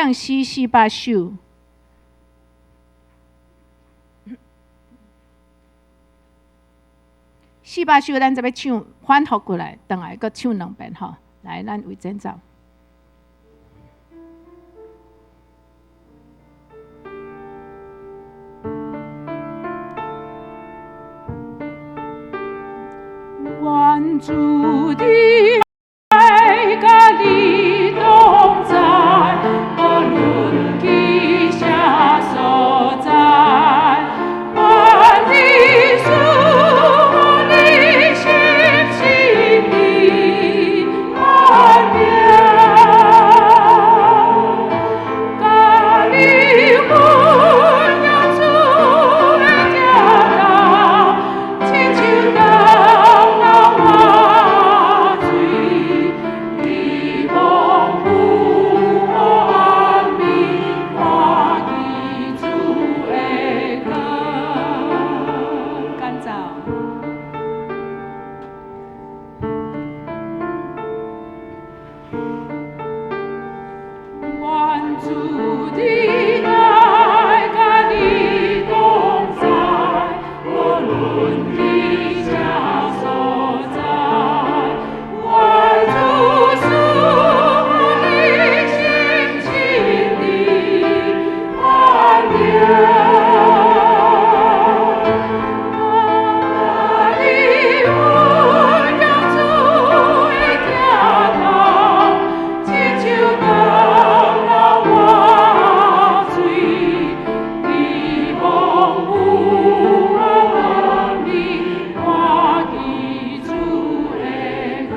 唱诗四百首。四百首，咱就欲唱，反覆過來，轉來閣唱兩遍吼。來，咱為前奏。願主的愛佮你同在，無論去啥所在，願你賜予你心心的安寧，佮你分享主的疼痛，親像當流活水，伫風雨黑暗暝，看見主的光。間奏。願主的愛佮你同在，無論去啥所在，願主賜予你心情的安寧，佮你分享主的疼痛，親像當流活水，伫風雨黑暗暝，看見主的光。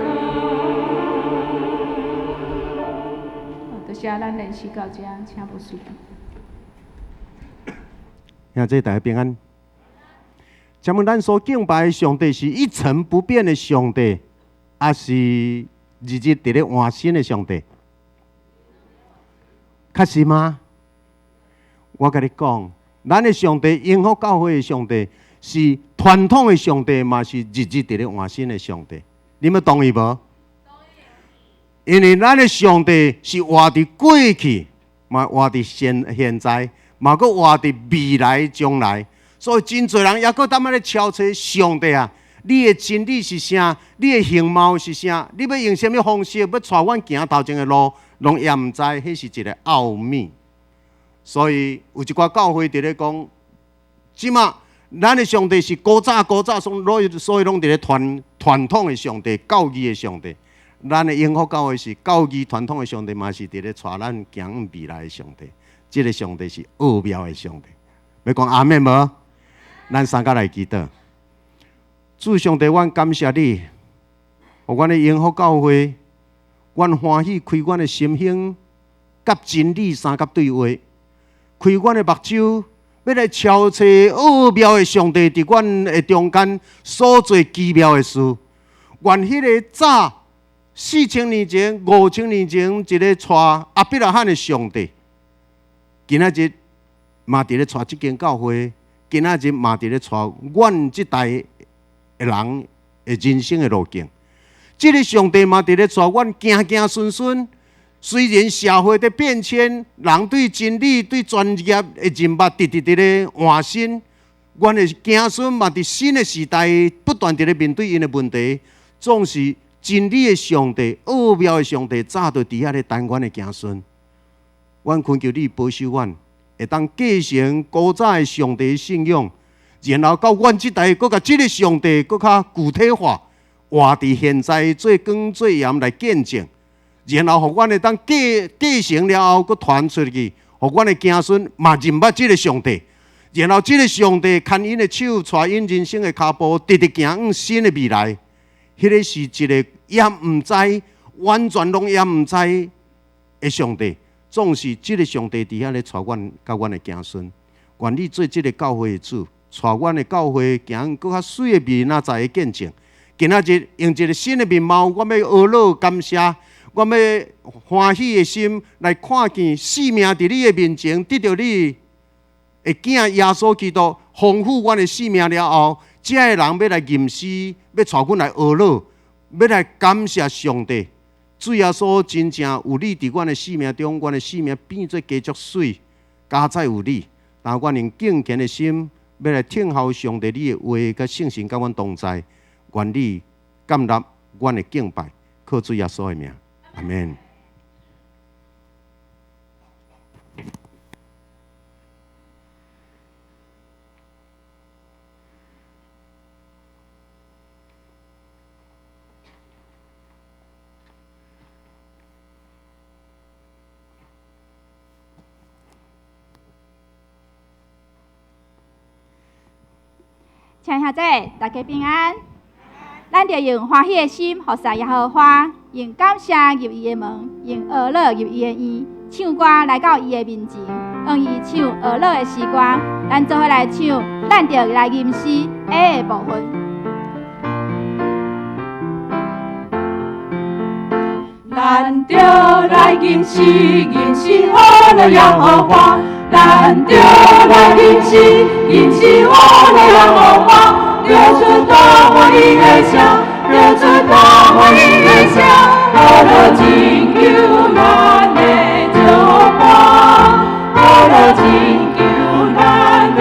多謝，咱練習到這，請牧師。兄弟大家平安。請問咱所敬拜的上帝是一成不變的上帝，抑是日日佇咧換新的上帝？確實嗎？我共你講，咱的上帝，榮福教會的上帝是傳統的上帝，嘛是日日佇咧換新的上帝。你們同意無？因為咱的上帝是活佇過去，嘛活佇現現在，嘛閣活佇未來將來。所以真濟人猶閣踮遐咧敲揣上帝啊！你的真理是啥？你的形貌是啥？你欲用啥物方式欲帶阮行頭前的路，攏也毋知，彼是一个奧秘。所以有一寡教會佇咧講，這馬咱的上帝是古早古早，所以所以攏佇咧傳傳統的上帝、教義的上帝。咱的榮福教會是教義傳統的上帝，嘛是佇咧帶咱行未來的上帝。這个上帝是奧妙的上帝。欲講阿們無？咱三個來祈禱。主上帝，阮感謝你，予阮的榮福教會，阮歡喜開阮的心胸，佮真理相佮對話，開阮的目睭，欲來敲揣奧妙的上帝佇阮的中間所做奇妙的事。願彼个早4000年前、5000年前，一个帶亞伯拉罕的上帝，今仔日嘛佇咧帶這間教會，今仔日嘛佇咧帶阮這代的人的人生的路徑。這个上帝嘛佇咧帶阮行行順順。雖然社會佇變遷，人對真理、對專業的認捌，直直佇咧換新。阮的子孫嘛佇新的時代不斷佇咧面對𪜶的問題，總是真理的上帝、奧妙的上帝，早就佇遐咧等阮的子孫。阮懇求你保守阮，會當繼承古早的上帝信仰，然後到阮這代，閣共這个上帝閣較具體化，活佇現在做光做鹽來見證，然後予阮會當繼繼承了後，閣傳出去，予阮的子孫嘛認捌這个上帝，然後這个上帝牽𪜶的手，帶𪜶人生的跤步，直直行向新的未來。彼个是一个也毋知，完全攏也毋知的上帝。總是這个上帝佇遐咧帶阮佮阮的子孫，願你做這个教會的主，帶阮的教會行閣較媠的明仔載的見證。今仔日用一个新的面貌，我欲呵咾感謝，我欲歡喜的心來看見性命佇你的面前得著你的囝耶穌基督豐富阮的性命了後，這个人欲來吟詩，欲帶阮來呵咾，欲來感謝上帝。主耶穌真正有你佇阮的生命中，阮的生命變做加足媠，加載有你。但阮用敬虔的心，欲來聽候上帝你的話，佮聖神佮阮同在，願你接納阮的敬拜，靠主耶穌的名，阿們。親兄弟，大家平安。咱著用歡喜的心服侍耶和華，用感謝入伊的門，用呵樂入伊的院，唱歌來到伊的面前，用伊唱呵樂的詩歌。咱做伙來唱，咱著來吟詩 A 的部分。咱著來吟詩，吟詩呵樂耶和華。咱著來吟詩，吟詩呵樂耶和華。著出大歡喜的聲，著出大歡喜的聲，呵樂拯救咱的石磐，呵樂拯救咱的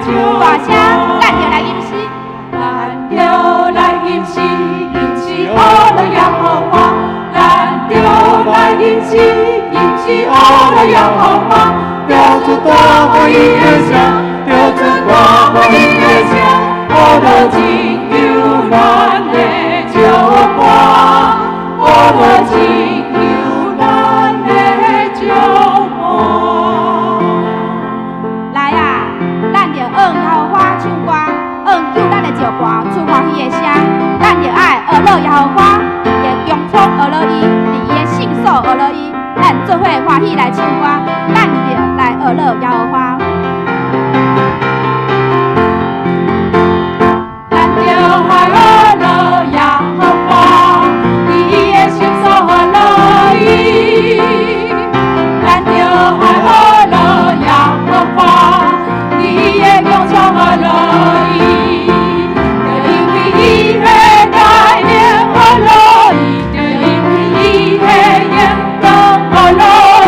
石磐。大聲，咱著來吟詩，咱著來吟詩，吟詩呵樂耶和華。咱著來吟詩，吟詩呵樂耶和華。著出大歡喜的聲，著出大歡喜的聲，呵樂拯救咱的石磐，呵樂拯救咱的石磐。來啊，咱著向耶和華唱歌，向救咱的石磐出歡喜的聲。咱著愛呵樂耶和華，佇伊的穹蒼呵樂伊，佇伊的聖所呵樂伊。咱做伙歡喜來唱歌，咱著來呵樂耶和華。咱著愛呵樂耶和華，佇伊的聖所呵樂伊。咱著愛呵樂耶和華，佇伊的穹蒼呵樂伊。著因為伊的帶領呵樂伊，著因為伊的榮光呵樂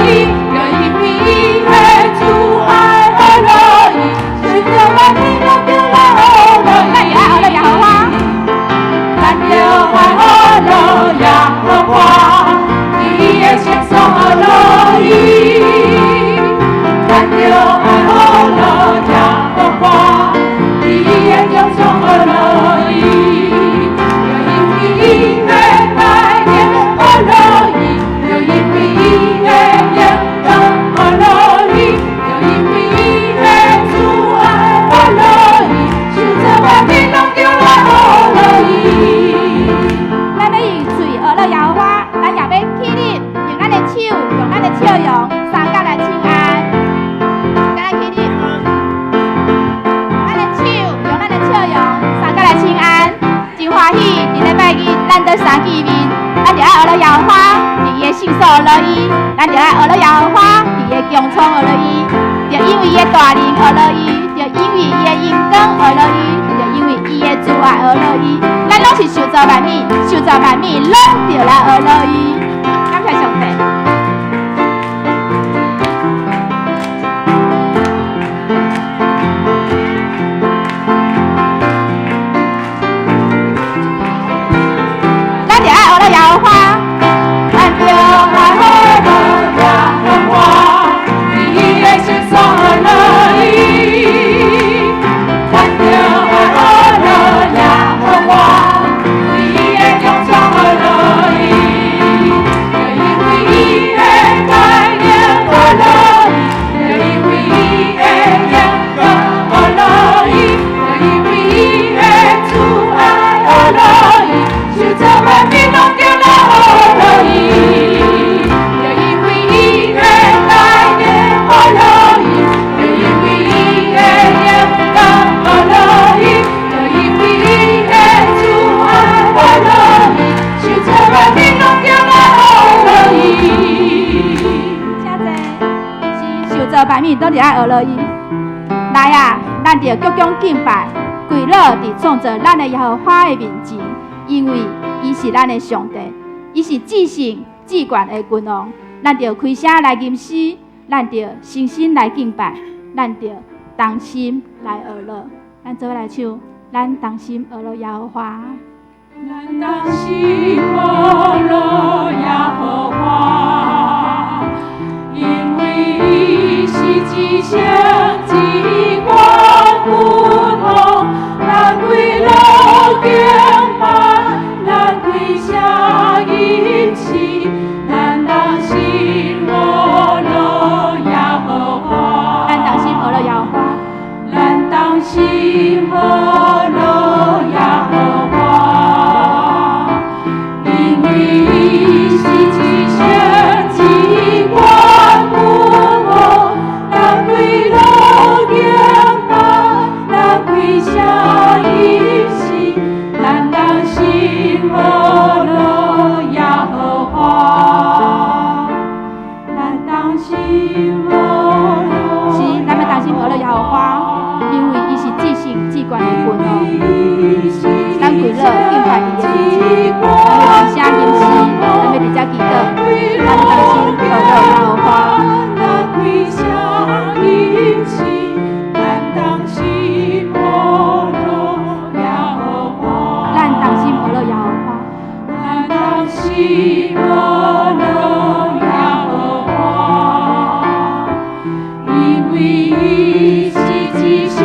伊，著因為伊的慈愛呵樂伊，受造萬物攏著來呵樂咱也愛呵樂耶和華。咱著愛呵樂耶和華，佇伊的聖所呵樂伊。咱著愛呵樂耶和華，佇伊的穹蒼呵樂伊。著因為伊的帶領呵樂伊，著因為伊的榮光呵樂伊，著因為伊的慈愛呵樂伊，受造萬物攏著來呵樂伊。咱欲用喙呵樂耶和華，咱也欲起立，用咱的手，用咱的笑容，相佮來請安。咱來起立，用咱的手，用咱的笑容，相佮來請安。真歡喜，佇禮拜日咱閣相見面，咱著愛呵樂耶和華，佇伊的聖所呵樂伊，咱著愛呵樂耶和華，佇伊的穹蒼呵樂伊，著因為伊的大能呵樂伊，著因為伊的榮光呵樂伊，著因為伊的慈愛呵樂伊。咱攏是受造萬物，受造萬物攏著來呵樂伊。感謝上帝。咱著愛呵樂耶和華，咱著愛呵樂耶和華，佇伊的聖所呵樂伊。咱著愛呵樂耶和華，佇伊的穹蒼呵樂伊。著因為伊的帶領呵樂伊，著因為伊的榮光呵樂伊，著因為伊的慈愛呵樂伊，受造萬物攏著來呵樂伊。著因為伊的帶領呵樂伊，著因為伊的榮光呵樂伊，著因為伊的慈愛呵樂伊，受造萬物攏著來呵樂伊。請坐。是受造萬物攏著愛呵樂伊。來啊，咱著鞠躬敬拜，跪落佇創造咱的耶和華的面前，因為伊是咱的上帝，伊是至聖至懸的君王。咱著開聲來吟詩，咱著誠心來敬拜，咱著同心來學樂。咱做伙來唱，咱同心學樂耶和華。咱同心學樂耶和華，因為伊是至聖至懸君王，咱跪落敬拜，咱開聲吟詩，咱同心學樂耶和華。咱同心學樂耶和華，咱同心學樂耶和華，因為伊是至聖至懸君王，咱跪落敬拜，咱開聲吟詩，咱同心學樂耶和華，咱同心學樂。是，咱欲同心學樂耶和華，因為伊是至聖至懸的君王。咱跪落敬拜伊的面前，咱欲開聲吟詩，咱欲佇遮祈禱，咱同心學樂耶和華。咱開聲吟詩，咱同心學樂耶和華。咱同心學樂耶和華，咱同心學樂耶和華，因為伊是至聖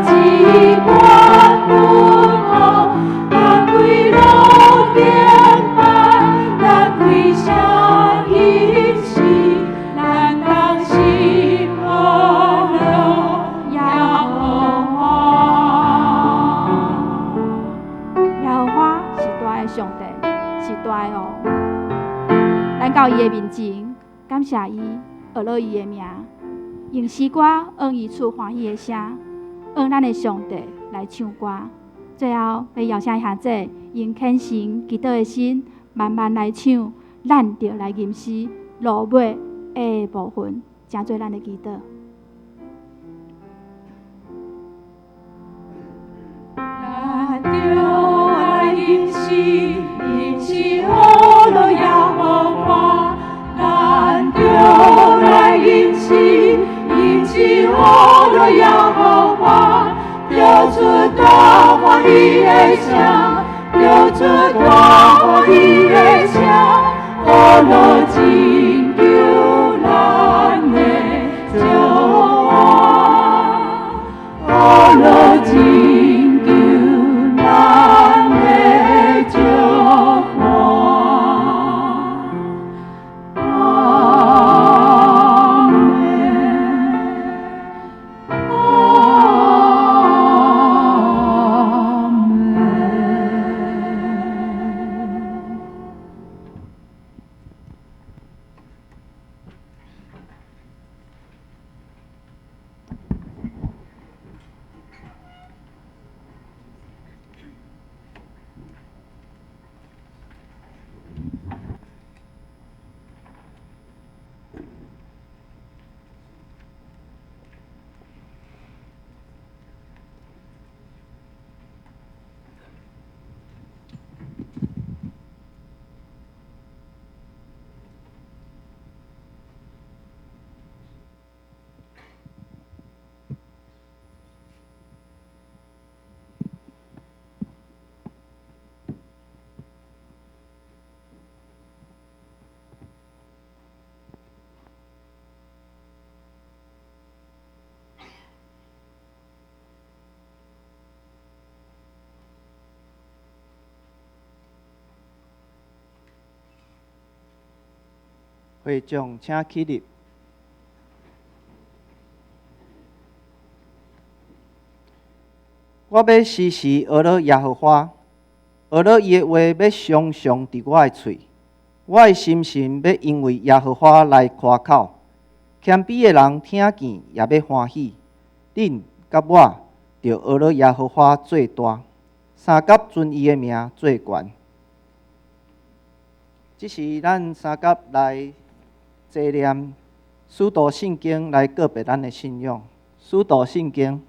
至懸君王，咱跪落敬拜，咱開聲吟詩，咱同心學樂耶和華。耶和華是大的上帝，是大的王。咱到伊的面前，感謝伊，學樂伊的名，用詩歌向伊出歡喜的聲，向咱的上帝來唱歌。最後，欲邀請兄姐用虔誠祈禱的心，慢慢來唱，咱著來吟詩落尾的部分，請做咱的祈禱。咱著來吟詩，吟詩學樂耶和華。咱著來吟詩，吟詩學樂耶和華。著出大歡喜的聲，著出大歡喜的聲，學樂拯救咱的上王，學樂拯救咱的上王。阿們，阿們。會眾請起立。我欲時時學樂耶和華，學樂伊的話欲常常佇我的喙。我的心神欲因為耶和華來誇口，謙卑的人聽見也欲歡喜。恁佮我著學樂耶和華做大，相佮尊伊的名做懸。這是咱相佮來齊念使徒信經來告別咱的信仰。使徒信經，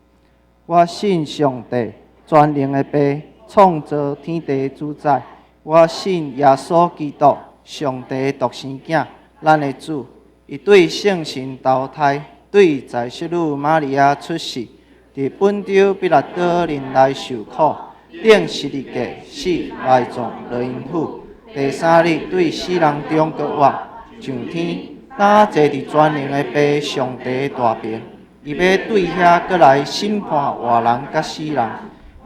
我信上帝，全能的父，創造天地主宰，我信耶稣基督，上帝独生囝，咱的主。伊对圣神投胎，对在圣女玛利亚出世，伫本丢彼拉多林来受苦，钉十字架，死埋葬，落阴府。第三日对死人中复活，上天，今坐伫全能的父上帝大爿。伊欲对遐阁来审判活人佮死人。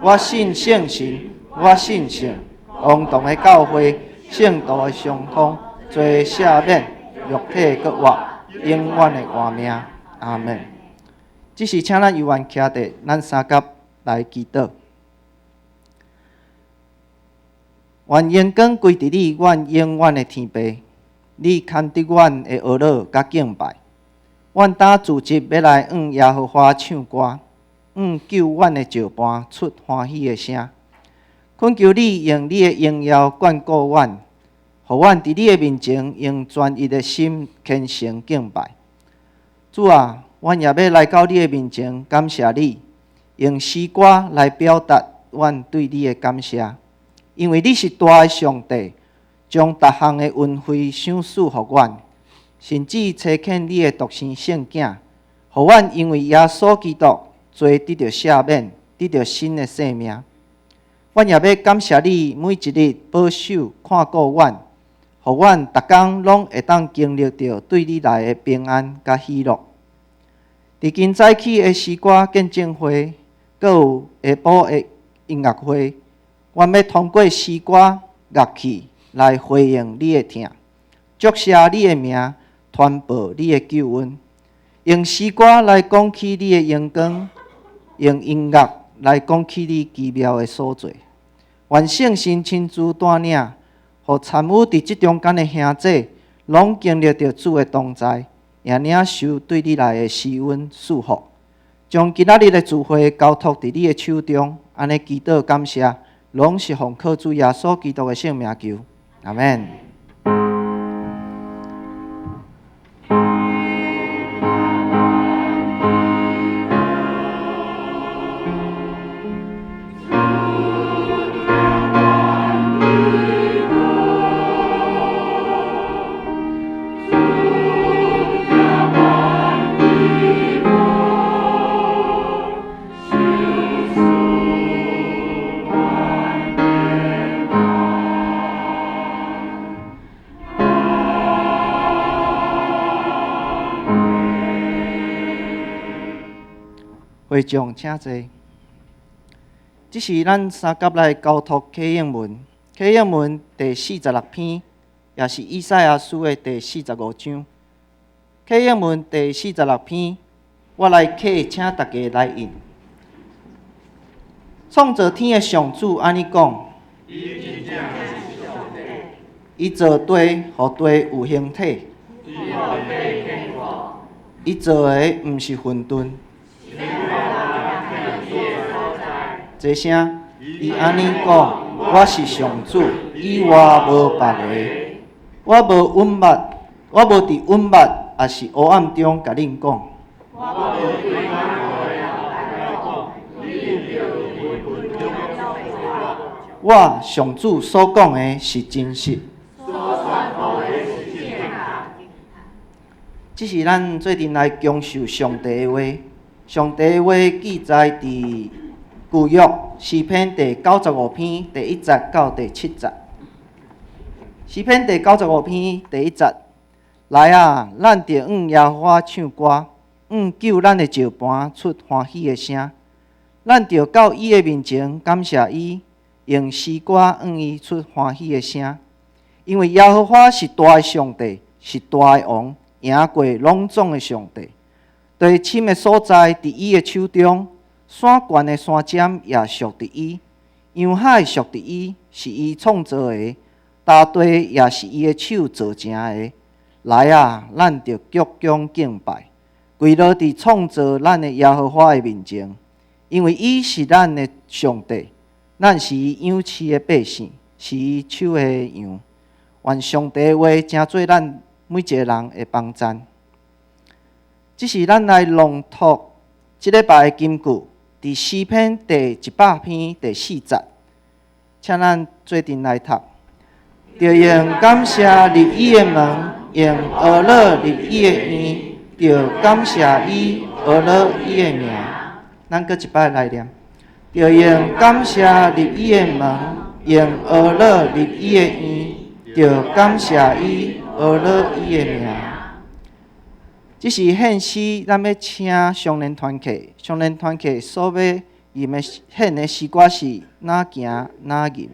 我信圣神，我信圣公同的教会，圣徒的相通，罪赦免，肉体阁活，永远的活命。阿门。这时，请咱犹原徛伫，咱相佮来祈祷。愿荣光归伫你，阮永远的天父。你堪得阮的呵咾佮敬拜。阮今组织欲来向耶和华唱歌，向救阮的石磐出欢喜的声。恳求你用你的荣耀眷顾阮，予阮伫你的面前用专一的心虔诚敬拜。主啊，阮也欲来到你的面前感谢你，用诗歌来表达阮对你的感谢，因为你是大的上帝，将逐项的恩惠赏赐予阮，甚至差遣你的独生圣子，予阮因为耶稣基督罪得著赦免，得著新的生命。阮也欲感谢你每一日保守看顾阮，予阮逐工拢会当经历著对你来的平安佮喜乐。伫今早起的诗歌见证会，阁有下晡的音乐会，阮欲通过诗歌乐器来回应你的疼，祝谢你的名，传播你的救恩，用诗歌来讲起你的荣光，用音乐来讲起你奇妙的所作。愿圣神亲自带领，予参与伫这中间的兄弟，拢经历著主的同在，也领受对你来的施恩祝福。将今仔日的聚会交托伫你的手中，按呢祈祷感谢，拢是奉靠主耶稣基督的圣名求，阿们。会众请坐。这是咱相佮来交托启应文，启应文第四十六篇，也是以赛亚书的第四十五章。启应文第四十六篇，我来启，请大家来印。创造天的上主按呢讲：伊造地，予地有形体；伊造的毋是混沌。这声，伊按呢讲：我是上主，以外无别个。我无隐瞒，我无伫隐瞒，抑是黑暗中共恁讲。我上主所讲的是真实。这是咱做阵来享受上帝的话。上帝的话记载伫旧约诗篇第九十五篇第一节到第七节。诗篇第九十五篇第一节：来啊，咱著向耶和华唱歌，向救咱的石磐出欢喜的声。咱著到伊的面前感谢伊，用诗歌向伊出欢喜的声。因为耶和华是大的上帝，是大的王，赢过拢总的上帝。地深的所在伫伊的手中，山悬的山尖也属伫伊，洋海属伫伊，是伊创造的，大地也是伊的手造成的。来啊，咱著鞠躬敬拜，跪落伫创造咱的耶和华的面前，因为伊是咱的上帝，咱是伊养饲的百姓，是伊手下的羊。愿上帝的话成做咱每一个人的帮赞。这是咱来朗读这礼拜的金句，伫诗篇第100篇第四节，请咱做阵来读。著用感谢入伊的门，用呵咾入伊的院，著感谢伊，呵咾伊的名。咱閣一擺來念。著用感謝入伊的門，用呵咾入伊的院，著感謝伊，呵咾伊的名。這是獻詩，咱欲請少年團契，少年團契所欲吟的獻的詩歌是《哪行哪吟》。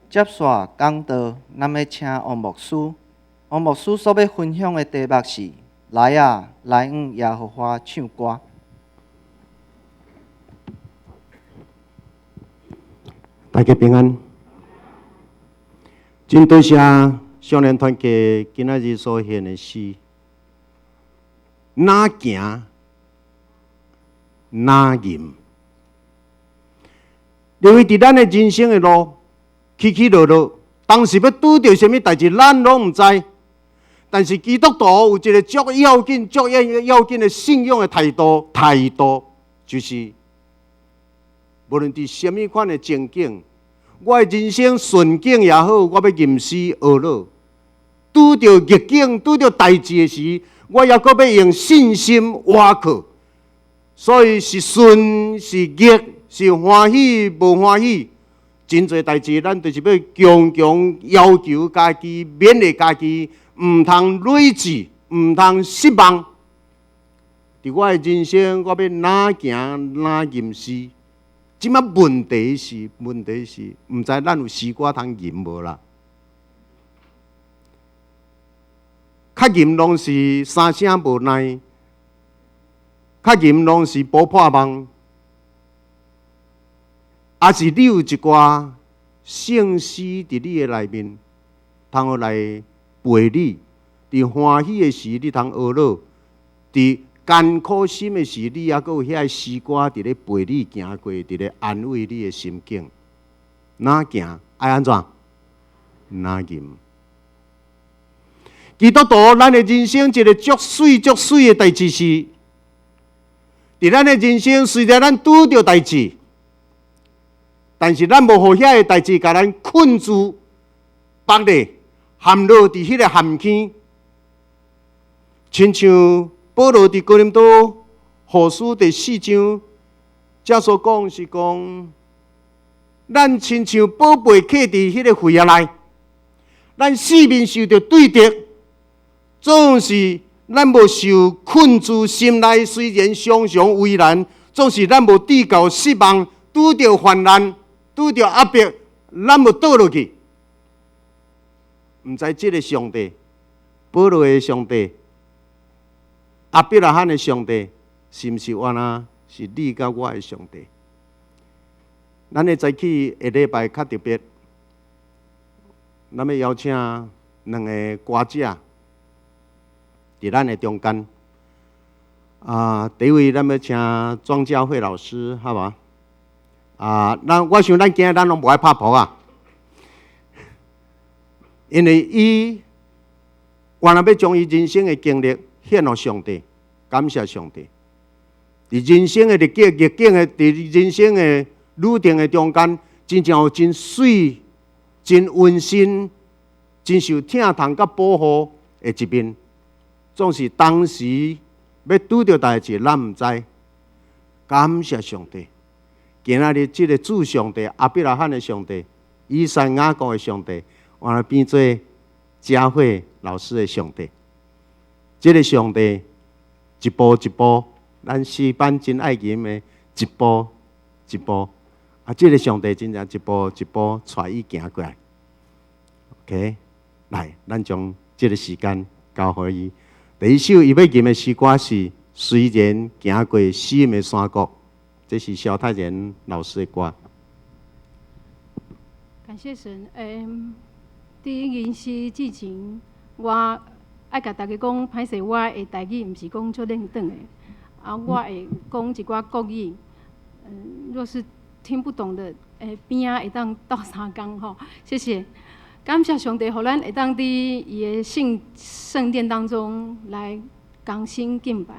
接續講道，咱欲請王牧師。王牧師所欲分享的題目是：來啊，來向耶和華唱歌。大家平安。真多謝少年團契今仔日所獻的詩，哪行哪吟。因為佇咱的人生的路，起起落落，當時欲拄著啥物代誌，咱攏毋知。但是基督徒有一個足要緊、足要緊的信仰的態度，態度就是無論佇啥物款的情景，我的人生順境也好，我欲吟詩呵咾；拄著逆境、拄著代誌的時，我猶閣欲用信心倚靠。所以是順是逆，是歡喜無歡喜，真濟代誌，咱就是欲強強要求家己，勉勵家己，毋通累志，毋通失望。佇我的人生，我欲哪行哪吟詩。這擺問題是，問題是，毋知咱有詩歌通吟無啦？較吟攏是三聲無奈，較吟攏是補破網。抑是你有一寡聖詩佇你的內面，通好來陪你？佇歡喜的時，你通呵咾；佇艱苦心的時，你猶閣有遐个詩歌佇咧陪你行過，佇咧安慰你的心境。若行愛按怎？若吟。基督徒，咱的人生一个足媠足媠的代誌是，佇咱的人生雖然咱拄著代誌，但是咱無予遐个代誌共咱困住、縛咧、陷落佇彼个陷坑。親像保羅佇哥林多後書第四章，遮所講是講，咱親像寶貝囥佇彼个櫃仔內，咱四面受著對敵，總是咱無受困住心內，雖然常常為難，總是咱無至到失望，拄著患難，拄著壓迫，咱無倒落去。毋知這个上帝，保羅的上帝，亞伯拉罕的上帝，是毋是原來是你佮我的上帝？咱的早起下禮拜較特別，咱欲邀請兩个歌者佇咱的中間。啊，第一位咱欲請莊佳慧老師，好無？啊，咱我想咱今仔咱攏無愛拍噗仔，因為伊原來欲將伊人生的經歷獻予上帝，感謝上帝。佇人生的逆境、逆境的，佇人生的旅程的中間，真正有真媠、真溫馨、真受疼痛佮保護的一面。總是當時欲拄著代誌，咱毋知。感謝上帝，今仔日這个主上帝、亞伯拉罕的上帝、以撒、雅各的上帝，原來變做佳慧老師的上帝。這个上帝一步一步，咱詩班真愛吟的，一步一步，啊，這个上帝真正一步一步帶伊行過來。OK，來，咱將這个時間交予伊。第一首伊欲吟的詩歌是《雖然行過死蔭的山谷》，這是蕭泰然老師的歌。感謝神，佇吟詩之前，我愛共大家講，歹勢我的台語毋是講足輪轉的，啊，我會講一寡國語。若是聽不懂的，邊仔會當鬥相共吼，謝謝。感謝上帝，予咱會當佇伊的聖聖殿當中來同心敬拜。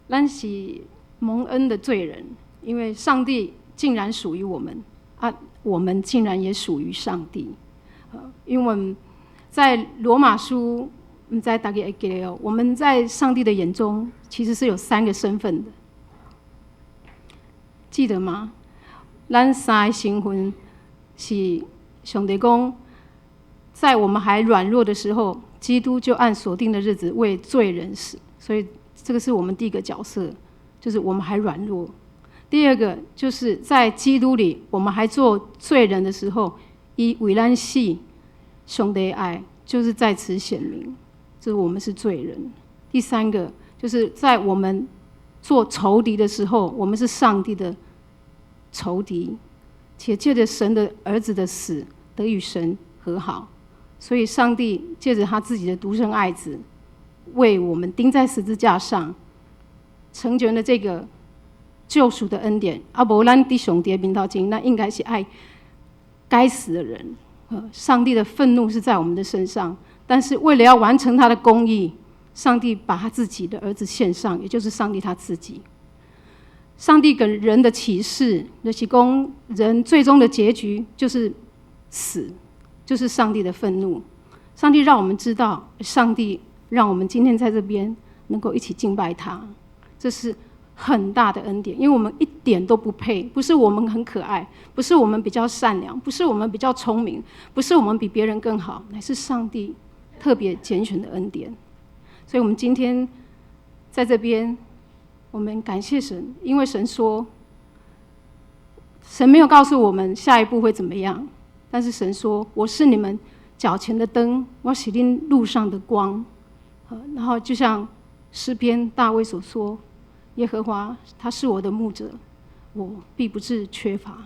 咱是蒙恩的罪人，因為上帝竟然屬於我們，啊，我們竟然也屬於上帝。因為我們在羅馬書，毋知大家會記得哦，我們在上帝的眼中其實是有三個身份的，記得嗎？咱三個身份是上帝講，在我們還軟弱的時候，基督就按所定的日子為罪人死，所以這個是我們第一個角色，就是我們還軟弱。第二個就是在基督裡，我們還做罪人的時候，伊為咱死，上帝愛就是在此顯明，就是我們是罪人。第三個就是在我們做仇敵的時候，我們是上帝的仇敵，且借着神的兒子的死，得與神和好。所以，上帝借着他自己的獨生愛子，為我們釘在十字架上，成全了這個救贖的恩典。啊，無咱佇上帝面頭前，那應該是愛該死的人。上帝的憤怒是在我們的身上，但是為了要完成他的公義，上帝把他自己的兒子獻上，也就是上帝他自己。上帝給人的啟示，就是講人最終的結局就是死。就是上帝的憤怒，上帝讓我們知道，上帝讓我們今天在這邊能夠一起敬拜他，這是很大的恩典，因為我們一點都不配，不是我們很可愛，不是我們比較善良，不是我們比較聰明，不是我們比別人更好，乃是上帝特別揀選的恩典。所以，我們今天在這邊，我們感謝神，因為神說，神沒有告訴我們下一步會怎麼樣。但是神說：“我是你們腳前的燈，我是恁路上的光。”然後就像詩篇大衛所說：“耶和華他是我的牧者，我必不致缺乏。”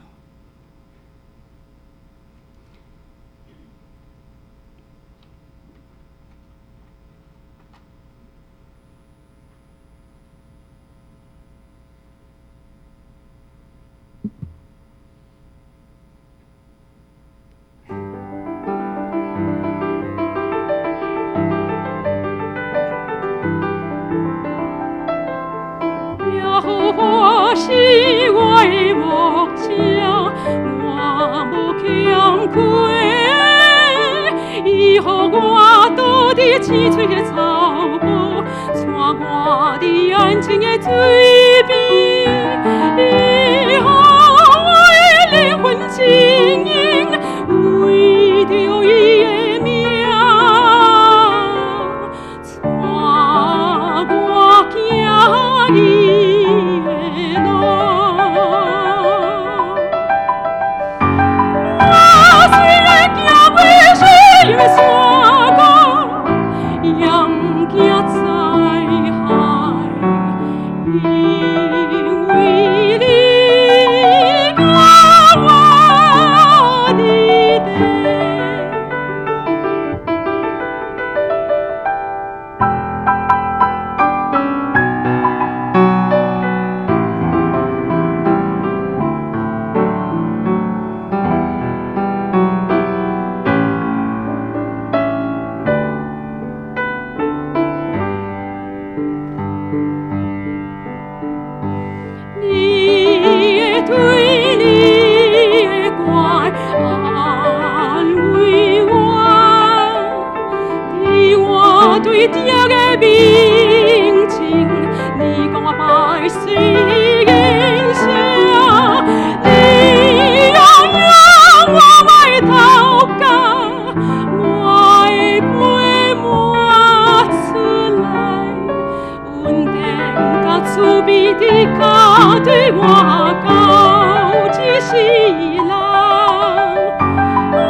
是我的牧者，我無欠缺。伊予我倒佇青翠的草坡，帶我佇安靜的水邊。伊予我的靈魂清盈，為著伊的名，帶我行伊的路。我雖然行過死蔭的山谷，也毋驚災害，因為你佮我佇地。你的腿，你的肝，安慰我，佇我對敵的面前，你共我擺設筵席，你用油抹我的頭殼，我的杯滿出來。恩典佮慈悲的佮隨我到這世人，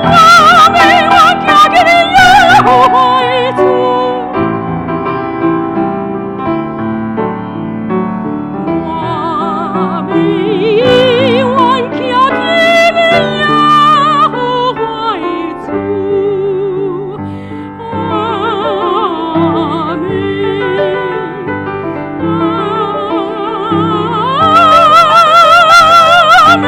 我欲永遠行佇耶和華的厝，我欲永遠行佇耶和華的厝。阿們。阿們。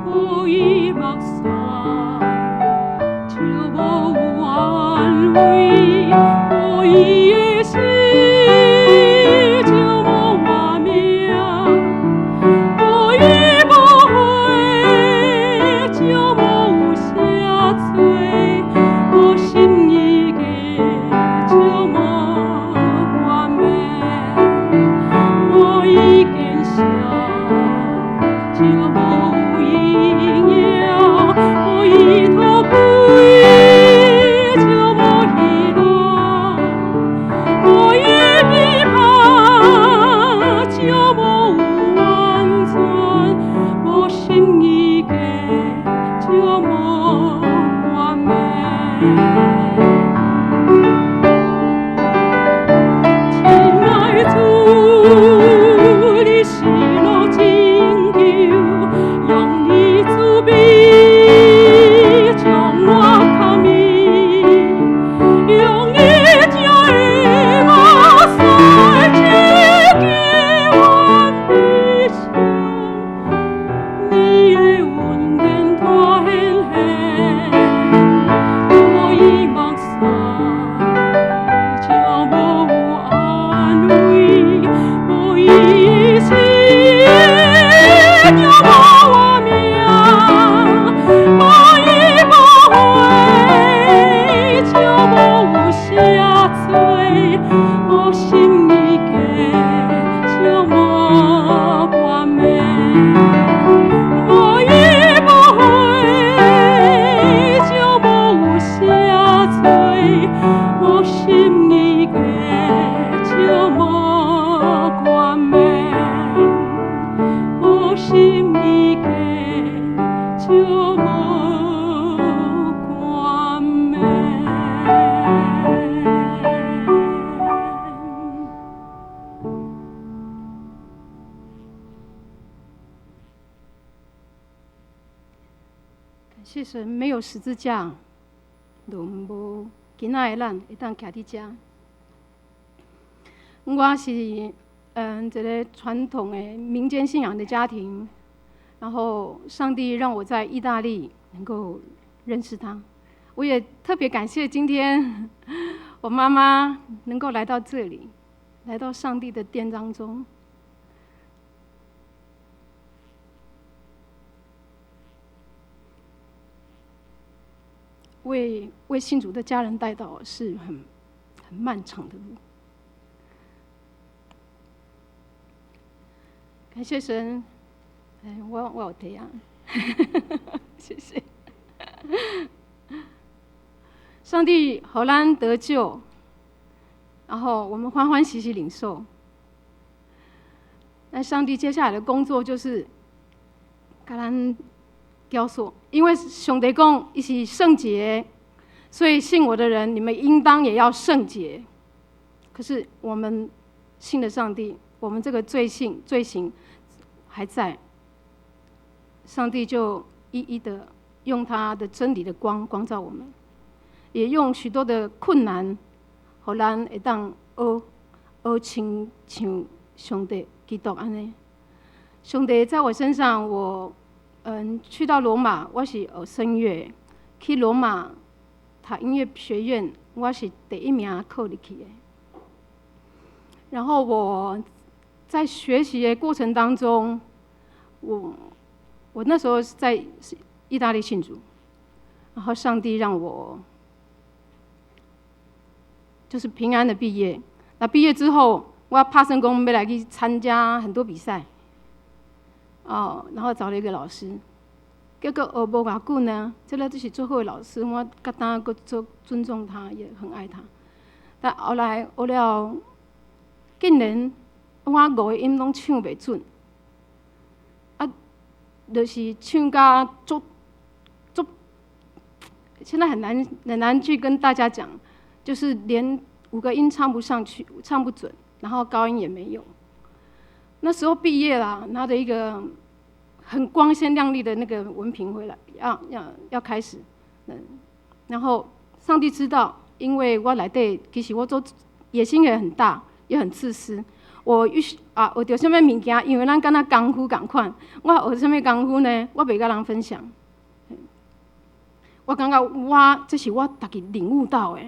無伊目屎就無安慰，無伊的死就無活命，無伊寶血就無赦罪，無信伊的就無冠冕，無伊見識就無榮耀，無伊塗開就無喜樂。就无冠冕。感谢神，没有十字架，就无今仔的咱会当徛伫遮。我是这个传统的民间信仰的家庭，然后上帝让我在意大利能够认识他。我也特别感谢今天我妈妈能够来到这里，来到上帝的殿当中。为信主的家人代祷是很漫长的路。感谢神，哎，我有提啊，谢谢。上帝予咱得救，然后我们欢欢喜喜领受。那上帝接下来的工作就是共咱雕塑，因为上帝讲伊是圣洁，所以信我的人，你们应当也要圣洁。可是我们信了上帝，我们这个罪性、罪行还在，上帝就一一的用他的真理的光光照我们，也用许多的困难，予咱会当学学亲像上帝基督按呢。上帝在我身上，我去到罗马，我是学声乐，去罗马读音乐学院，我是第一名考入去的。然后我在学习的过程当中，我那时候是在意大利信主，然后上帝让我就是平安的毕业。那毕业之后，我拍算讲欲来去参加很多比赛，哦，然后找了一个老师，结果学无偌久呢，这个就是足好的老师，我觉当阁足尊重他，也很爱他。但后来学了，竟然我五个音拢唱袂准，啊，就是唱甲足足，现在很难很难去跟大家讲，就是连五个音唱不上去，唱不准，然后高音也没有。那时候毕业了，拿着一个很光鲜亮丽的那个文凭回来，要开始，然后上帝知道，因为我内底其实我做野心也很大，也很自私。我欲啊学著啥物物件，因为咱敢若功夫仝款，我学啥物功夫呢？我袂佮人分享。我感觉我这是我家己领悟到的，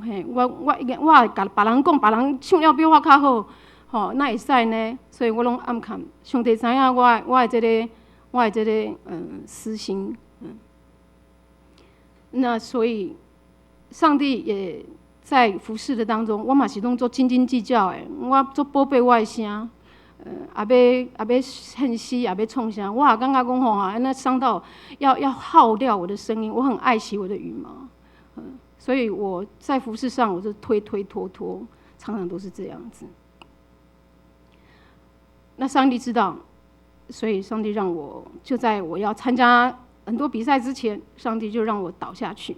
嘿，我已经我会共别人讲，别人唱了比我较好，吼，哪会使呢？所以我拢暗藏。上帝知影我的这个私心，那所以上帝也在服侍的当中，我嘛是拢足斤斤计较的，我足宝贝我的声，也欲献诗，也欲创啥，我也感觉讲吼，按呢伤到要耗掉我的声音，我很爱惜我的羽毛，所以我在服侍上我就推推拖拖，常常都是这样子。那上帝知道，所以上帝让我就在我要参加很多比赛之前，上帝就让我倒下去，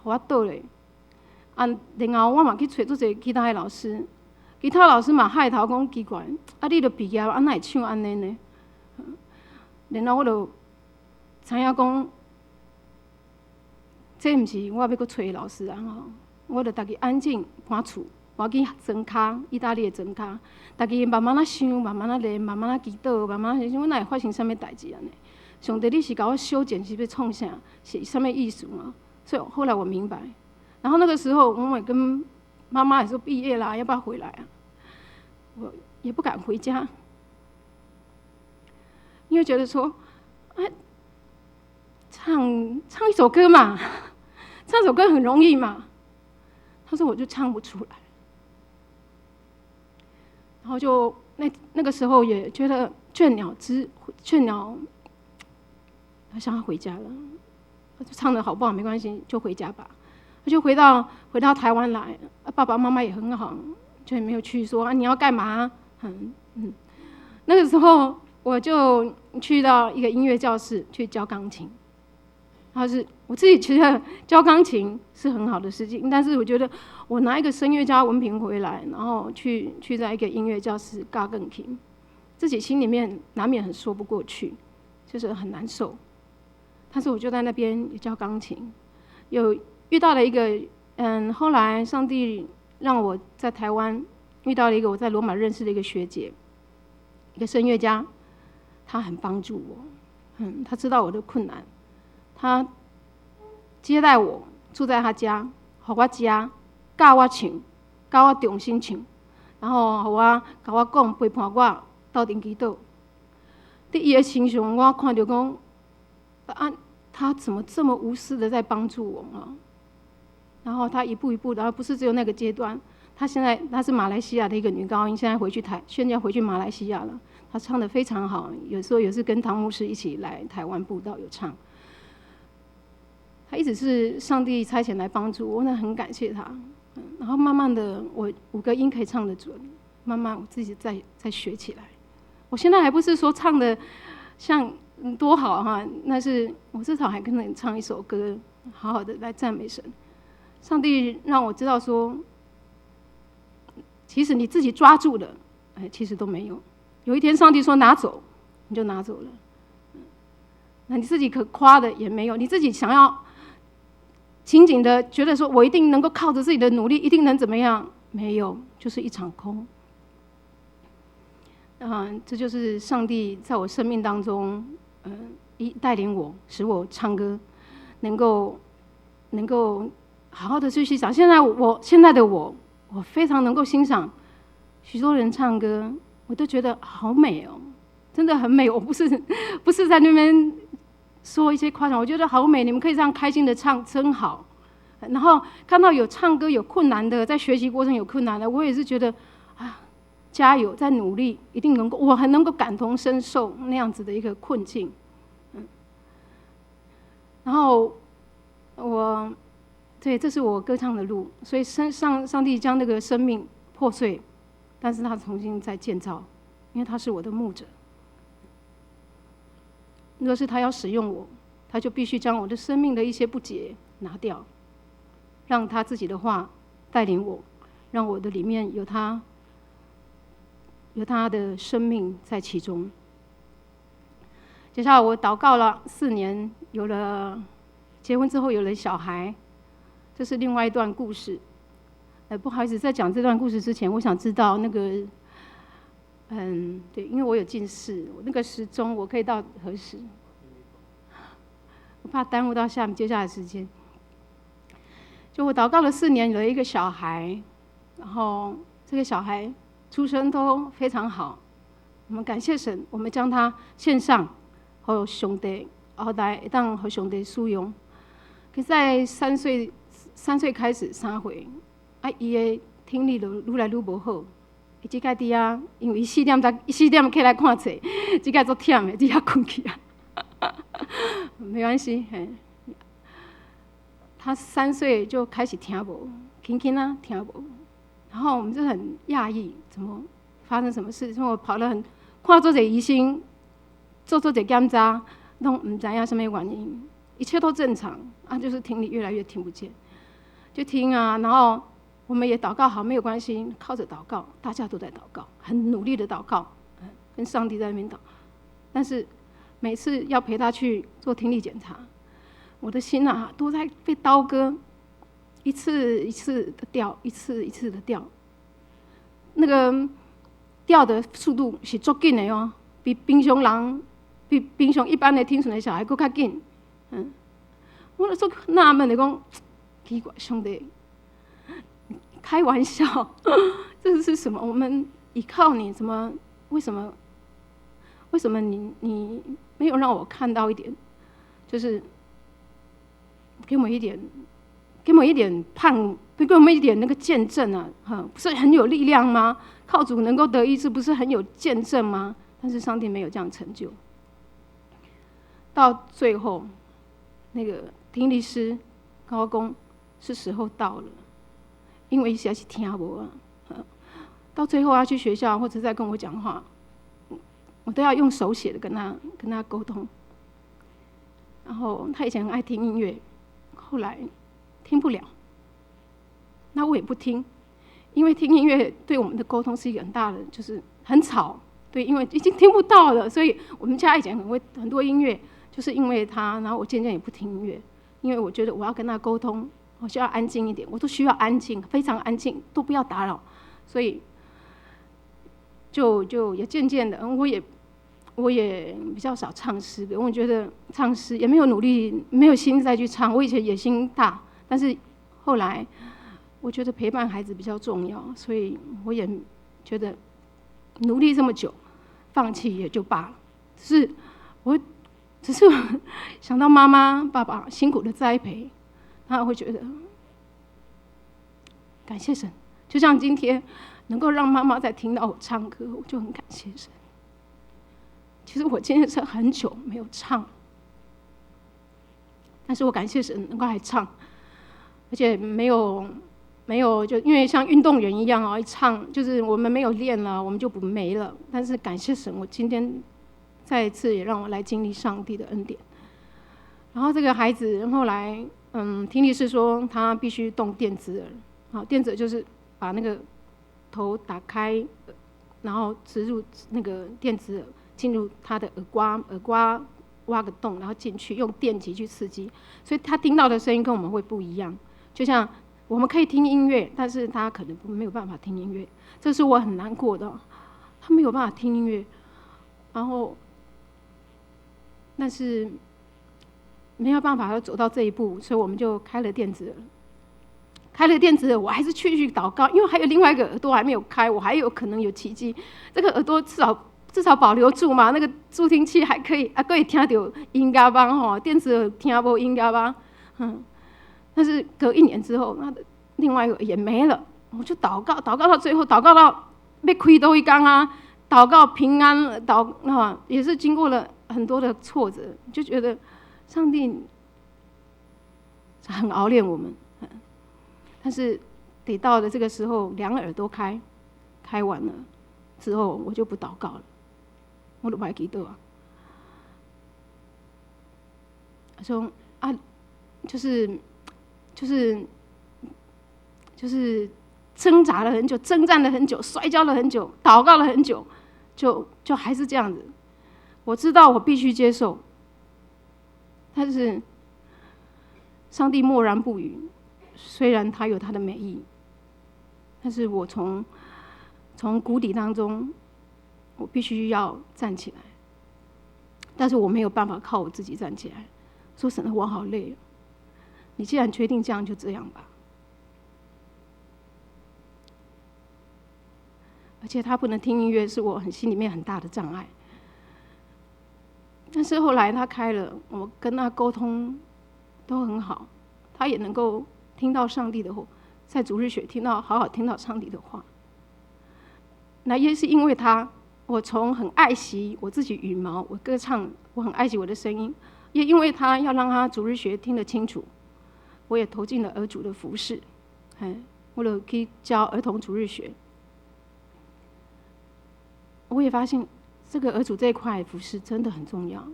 我倒咧。啊，然后我嘛去揣足济其他的老师，其他老师嘛害头讲奇怪，啊，你都毕业，啊，哪会唱按呢呢？然后我就知影讲，这毋是我欲阁揣的老师啊吼，我就家己安静搬厝，搬去庄跤，意大利的庄跤，家己慢慢仔想，慢慢仔练，慢慢仔祈祷，慢慢仔想，我哪会发生啥物代志按呢？上帝，你是共我修剪，是欲创啥？是啥物意思吗？所以后来我明白。然后那个时候，我也跟妈妈也说毕业啦，要不要回来啊？我也不敢回家，因为觉得说，哎，唱唱一首歌嘛，唱首歌很容易嘛。他说我就唱不出来，然后就那个时候也觉得倦鸟之倦鸟，好想要回家了。就唱的好不好没关系，就回家吧。他就回到台湾来，爸爸妈妈也很好，就也没有去说啊你要干嘛？那个时候我我就去到一个音乐教室去教钢琴。他是我自己觉得教钢琴是很好的事情，但是我觉得我拿一个声乐家文凭回来，然后去在一个音乐教室教钢琴，自己心里面难免很说不过去，就是很难受。但是我就在那边也教钢琴，有遇到了一个，后来上帝让我在台湾遇到了一个我在罗马认识的一个学姐，一个声乐家，她很帮助我，她知道我的困难。他接待我住在他家，予我食，教我唱，教我重新唱，然後予我共我講，陪伴我鬥陣祈禱。佇伊的身上，我看著講，啊，他怎麼這麼無私的在幫助我啊？然後他一步一步的，而不是只有那個階段。他現在他是馬來西亞的一個女高音，現在回去台，現在回去馬來西亞了。她唱得非常好，有時候也是跟唐牧師一起來台灣布道有唱。他一直是上帝差遣來幫助我，那很感謝他。然後慢慢的，我五個音可以唱得準，慢慢我自己再學起來。我現在還不是說唱的像多好哈，那是我至少還可能唱一首歌，好好的來讚美神。上帝讓我知道說，其實你自己抓住的，哎，其實都沒有。有一天上帝說拿走，你就拿走了。那你自己可誇的也沒有，你自己想要緊緊的覺得說，我一定能夠靠着自己的努力，一定能怎麼樣？沒有，就是一場空。這就是上帝在我生命當中，一帶領我，使我唱歌能夠好好的去欣賞。現在的我，我非常能夠欣賞許多人唱歌，我都覺得好美哦，真的很美。我不是在那邊說一些誇獎，我覺得好美，你們可以這樣開心的唱，真好。然後看到有唱歌有困難的，在學習過程有困難的，我也是覺得啊，加油，再努力，一定能夠。我很能夠感同身受那樣子的一個困境。然後我，對，這是我歌唱的路，所以上帝將那個生命破碎，但是他重新再建造，因為他是我的牧者。若是他要使用我，他就必須將我的生命的一些不潔拿掉，讓他自己的話帶領我，讓我的裡面有他，有他的生命在其中。接下來我禱告了4年，有了結婚之後有了小孩，這是另外一段故事。不好意思，在講這段故事之前，我想知道那個，對，因為我有近視，我那個時鐘我可以到何時？我怕耽誤到下面接下來時間。就我禱告了四年，有了一個小孩，然後這個小孩出生都非常好，我們感謝神，我們將他獻上，予上帝，後來會當予上帝使用。可是在3歲開始，3歲，啊，伊的聽力就愈來愈無好。伊這擺佇遐，因為伊4點起來看冊，這擺足忝的，佇遐睏去啊。沒關係，嘿。他三歲就開始聽無，輕輕啊聽無，然後我們就很訝異，怎麼發生什麼事？因為我跑了很，看足濟醫生，做足濟檢查，攏毋知影啥物原因，一切都正常，啊，就是聽力越來越聽不見，就聽啊，然後我們也禱告好，沒有關係，靠着禱告，大家都在禱告，很努力的禱告，跟上帝在那邊禱，但是每次要陪他去做聽力檢查，我的心啊，都在被刀割，一次一次的掉，一次一次的掉。那個掉的速度是足緊的哦，比平常人，比平常一般的聽損的小孩閣較緊。我就納悶的講，奇怪，兄弟，開玩笑，這是什麼？我們依靠你，怎麼？為什麼？為什麼你沒有讓我看到一點？就是給我們一點，給我們一點盼，給我們一點那個見證啊！哈，不是很有力量嗎？靠主能夠得醫治，不是很有見證嗎？但是上帝沒有這樣成就。到最後，那個聽力師共我講，是時候到了，因為伊實在是聽無啊。到最後要去學校或者在跟我講話，我都要用手寫的跟他溝通。然後他以前很愛聽音樂，後來聽不了，那我也不聽，因為聽音樂對我們的溝通是一個很大的，就是很吵。對，因為已經聽不到了，所以我們家以前很會很多音樂，就是因為他，然後我漸漸也不聽音樂，因為我覺得我要跟他溝通，我需要安靜一點，我都需要安靜，非常安靜，都不要打擾，所以就也漸漸的，我也比較少唱詩歌，我覺得唱詩也沒有努力，沒有心再去唱。我以前野心大，但是後來我覺得陪伴孩子比較重要，所以我也覺得努力這麼久，放棄也就罷了。只是我只是想到媽媽、爸爸辛苦的栽培，他會覺得感謝神。就像今天能夠讓媽媽再聽到我唱歌，我就很感謝神。其實我今天是很久沒有唱，但是我感謝神能夠還唱，而且沒有就因為像運動員一樣哦，一唱就是我們沒有練了，我們就不沒了。但是感謝神，我今天再一次也讓我來經歷上帝的恩典。然後這個孩子後來，聽力師說他必須動電子耳，好，電子耳就是把那個頭打開，然後植入那個電子耳。進入他的耳瓜，耳瓜挖個洞，然後進去用電擊去刺激，所以他聽到的聲音跟我們會不一樣。就像我們可以聽音樂，但是他可能沒有辦法聽音樂，這是我很難過的。他沒有辦法聽音樂，然後，但是沒有辦法要走到這一步，所以我們就開了電子耳。開了電子耳，我還是繼續禱告，因為還有另外一個耳朵還沒有開，我還有可能有奇蹟。這個耳朵至少保留住嘛，那個助聽器還可以啊，可以聽到音樂吧吼，電子耳聽無音樂吧，但是隔一年之後，那另外一個也沒了，我就禱告，禱告到最後，禱告到欲開刀彼工啊，禱告平安，禱啊，也是經過了很多的挫折，就覺得上帝很熬煉我們，但是得到了這個時候，兩耳都開，開完了之後，我就不禱告了。我都無愛祈禱啊！說啊，就是掙扎了很久，征戰了很久，摔跤了很久，禱告了很久，就還是這樣子。我知道我必須接受，但是上帝默然不語。雖然他有他的美意，但是我從谷底當中，我必須要站起來，但是我沒有辦法靠我自己站起來。說神啊，我好累。你既然決定這樣，就這樣吧。而且他不能聽音樂，是我很心裡面很大的障礙。但是後來他開了，我跟他溝通都很好，他也能夠聽到上帝的話，在主日學聽到好好聽到上帝的話。那也是因為他。我從很愛惜我自己羽毛，我歌唱，我很愛惜我的聲音，也因為他要讓他主日學聽得清楚，我也投進了兒主的服事，哎，為了可以教兒童主日學，我也發現這個兒主這一塊服事真的很重要，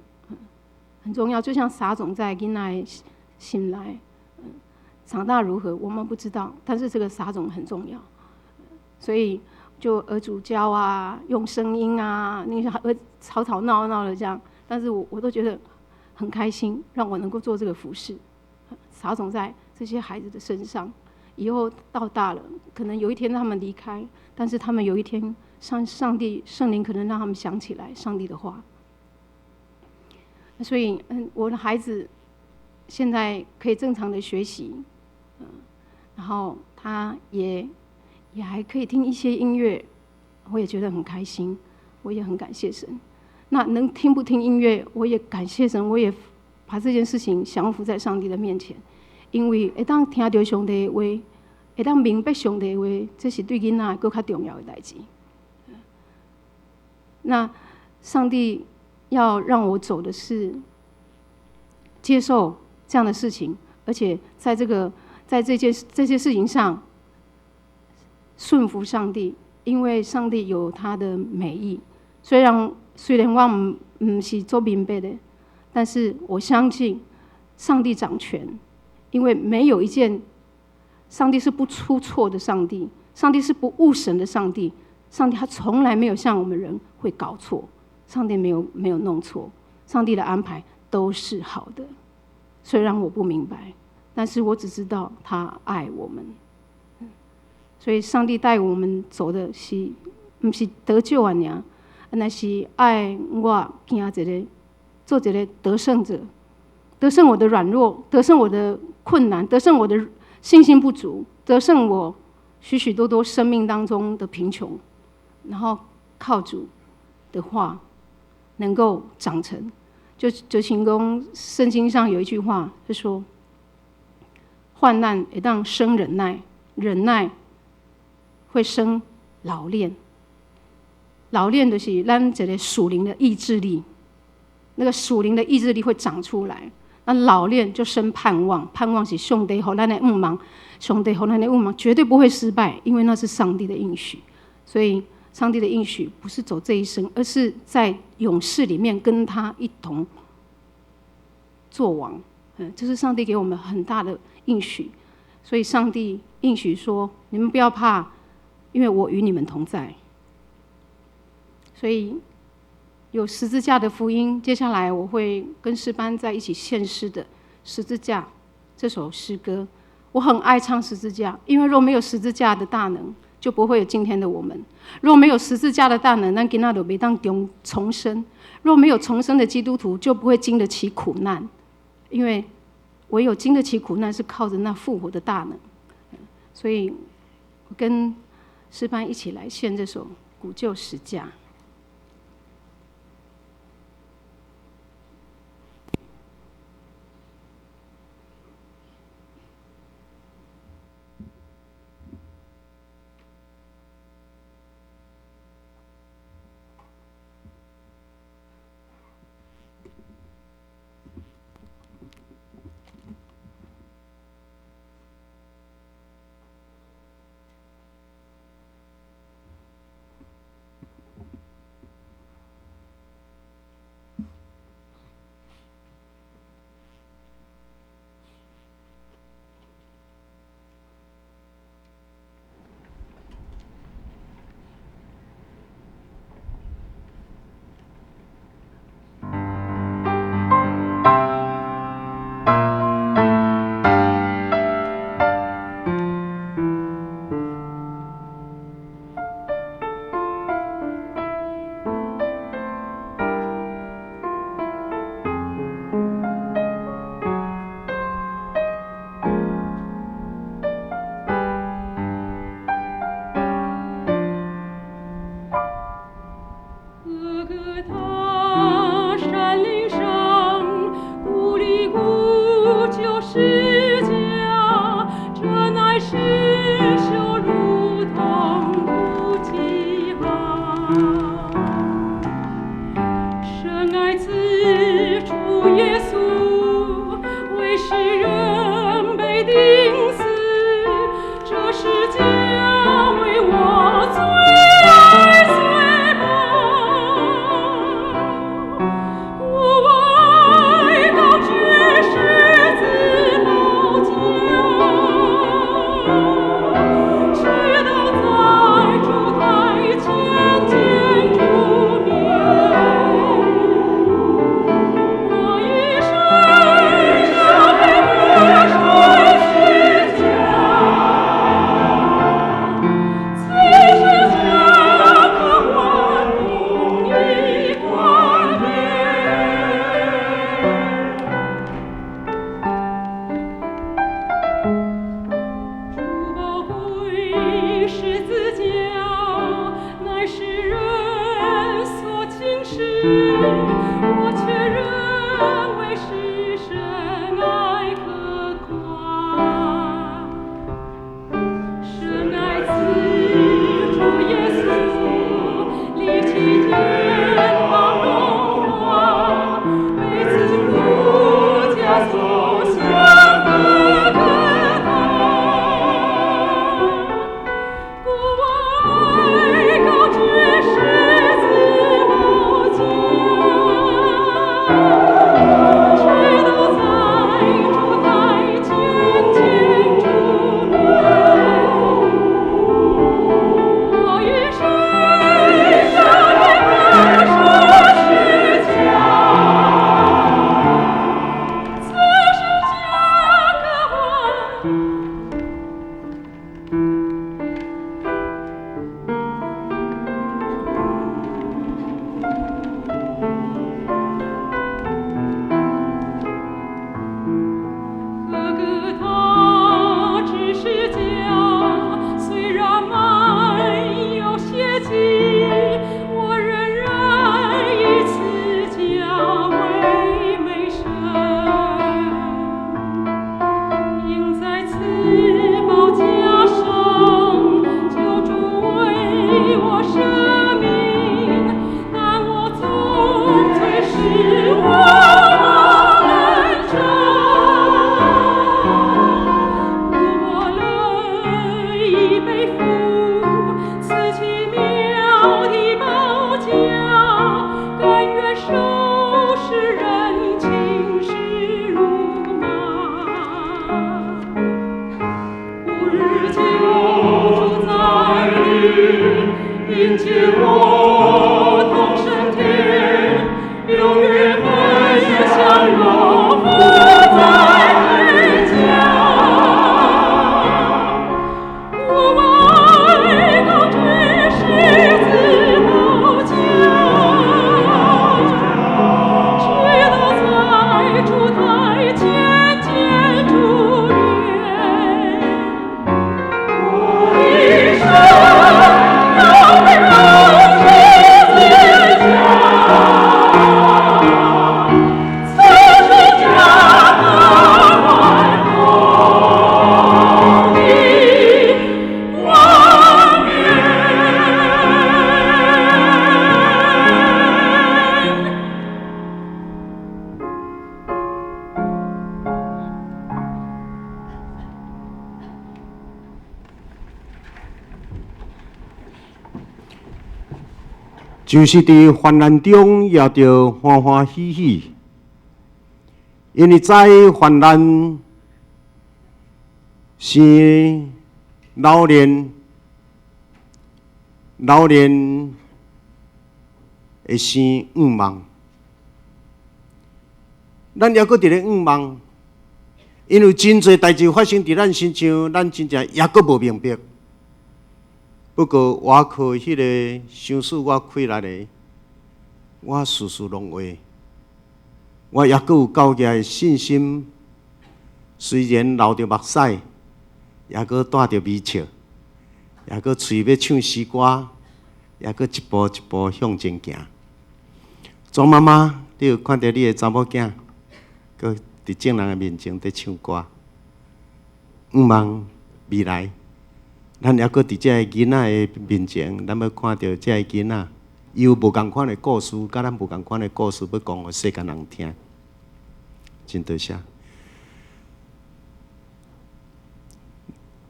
很重要，就像撒種在囡仔心內，長大如何我們不知道，但是這個撒種很重要，所以。就兒主教啊，用聲音啊，那些兒吵吵鬧鬧的這樣，但是我都覺得很開心，讓我能夠做這個服事，撒種在這些孩子的身上，以後到大了，可能有一天他們離開，但是他們有一天上帝聖靈可能讓他們想起來上帝的話。所以，我的孩子現在可以正常的學習，然後他也還可以聽一些音樂，我也覺得很開心，我也很感謝神。那能聽不聽音樂，我也感謝神，我也把這件事情降服在上帝的面前。因為會當聽著上帝的話，會當明白上帝的話，這是對囡仔閣較重要的代誌。那上帝要讓我走的是接受這樣的事情，而且在這些事情上順服上帝，因為上帝有他的美意。雖然雖然我毋是做明白的，但是我相信上帝掌權，因為沒有一件，上帝是不出錯的上帝，上帝是不誤神的上帝，上帝他從來沒有像我們人會搞錯，上帝沒有弄錯，上帝的安排都是好的。雖然我不明白，但是我只知道他愛我們。所以上帝帶我們走的是，毋是得救爾，乃是愛我行一个，做一个得勝者，得勝我的軟弱，得勝我的困難，得勝我的信心不足，得勝我許許多多生命當中的貧窮，然後靠主的話能夠長成。就像講聖經上有一句話，就說：患難會當生忍耐，忍耐會生老練，老練就是咱一個屬靈的意志力，那個屬靈的意志力會長出來。那老練就生盼望，盼望是上帝予咱的向望，上帝予咱的向望絕對不會失敗，因為那是上帝的應許。所以上帝的應許不是走這一生，而是在永世裡面跟他一同作王。這是上帝給我們很大的應許。所以上帝應許說：你們不要怕，因為我與你們同在。所以有十字架的福音，接下來我會跟詩班在一起獻詩的《十字架》這首詩歌。我很愛唱十字架，因為若沒有十字架的大能，就不會有今天的我們。若沒有十字架的大能，咱今仔就袂當重生。若沒有重生的基督徒，就不會經得起苦難，因為唯有經得起苦難，是靠着那復活的大能。所以，我跟詩班一起來獻這首《古舊十架》。故我愛高舉十字寶架。并且我同升天，永远欢喜相荣，福在天家。我爱高举十字架，直到在主台前见主面。我一生要背十字架，此是加百荣的冠冕。就是伫患难中，也著歡歡喜喜，因為知患難是老練，老練會生盼望。咱猶閣佇咧盼望，因為真濟代誌發生佇咱身上，咱真正猶閣無明白。不過，我靠彼個賞賜我氣力的，我事事攏會。我猶閣有夠額的信心，雖然流著目屎，猶閣帶著微笑，猶閣喙欲唱詩歌，猶閣一步一步向前行。莊媽媽，你有看著你的查某囝，閣佇眾人的面前佇唱歌，向望未來。咱猶閣佇這个囡仔的面前，咱欲看著這个囡仔，伊有無仝款的故事，佮咱無仝款的故事，欲講予世間人聽。真多謝。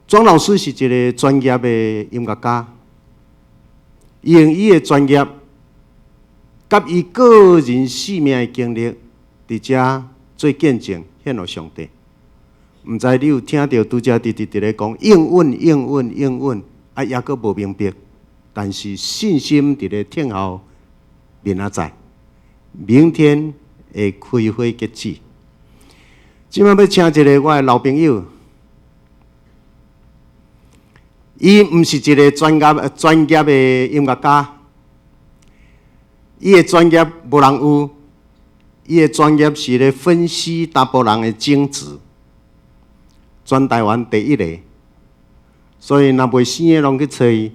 莊老師是一個專業的音樂家，伊用伊的專業，佮伊個人生命的經歷，佇遮做見證，獻予上帝。毋知你有聽著拄才直直佇咧講應允、應允、應允，啊，猶閣無明白，但是信心佇咧等候明仔載，明天會開花結籽。這擺欲請一個我的老朋友，伊毋是一個專業的音樂家，伊的專業無人有，伊的專業是咧分析查埔人的精子。全台灣第一個，所以若袂生的攏去揣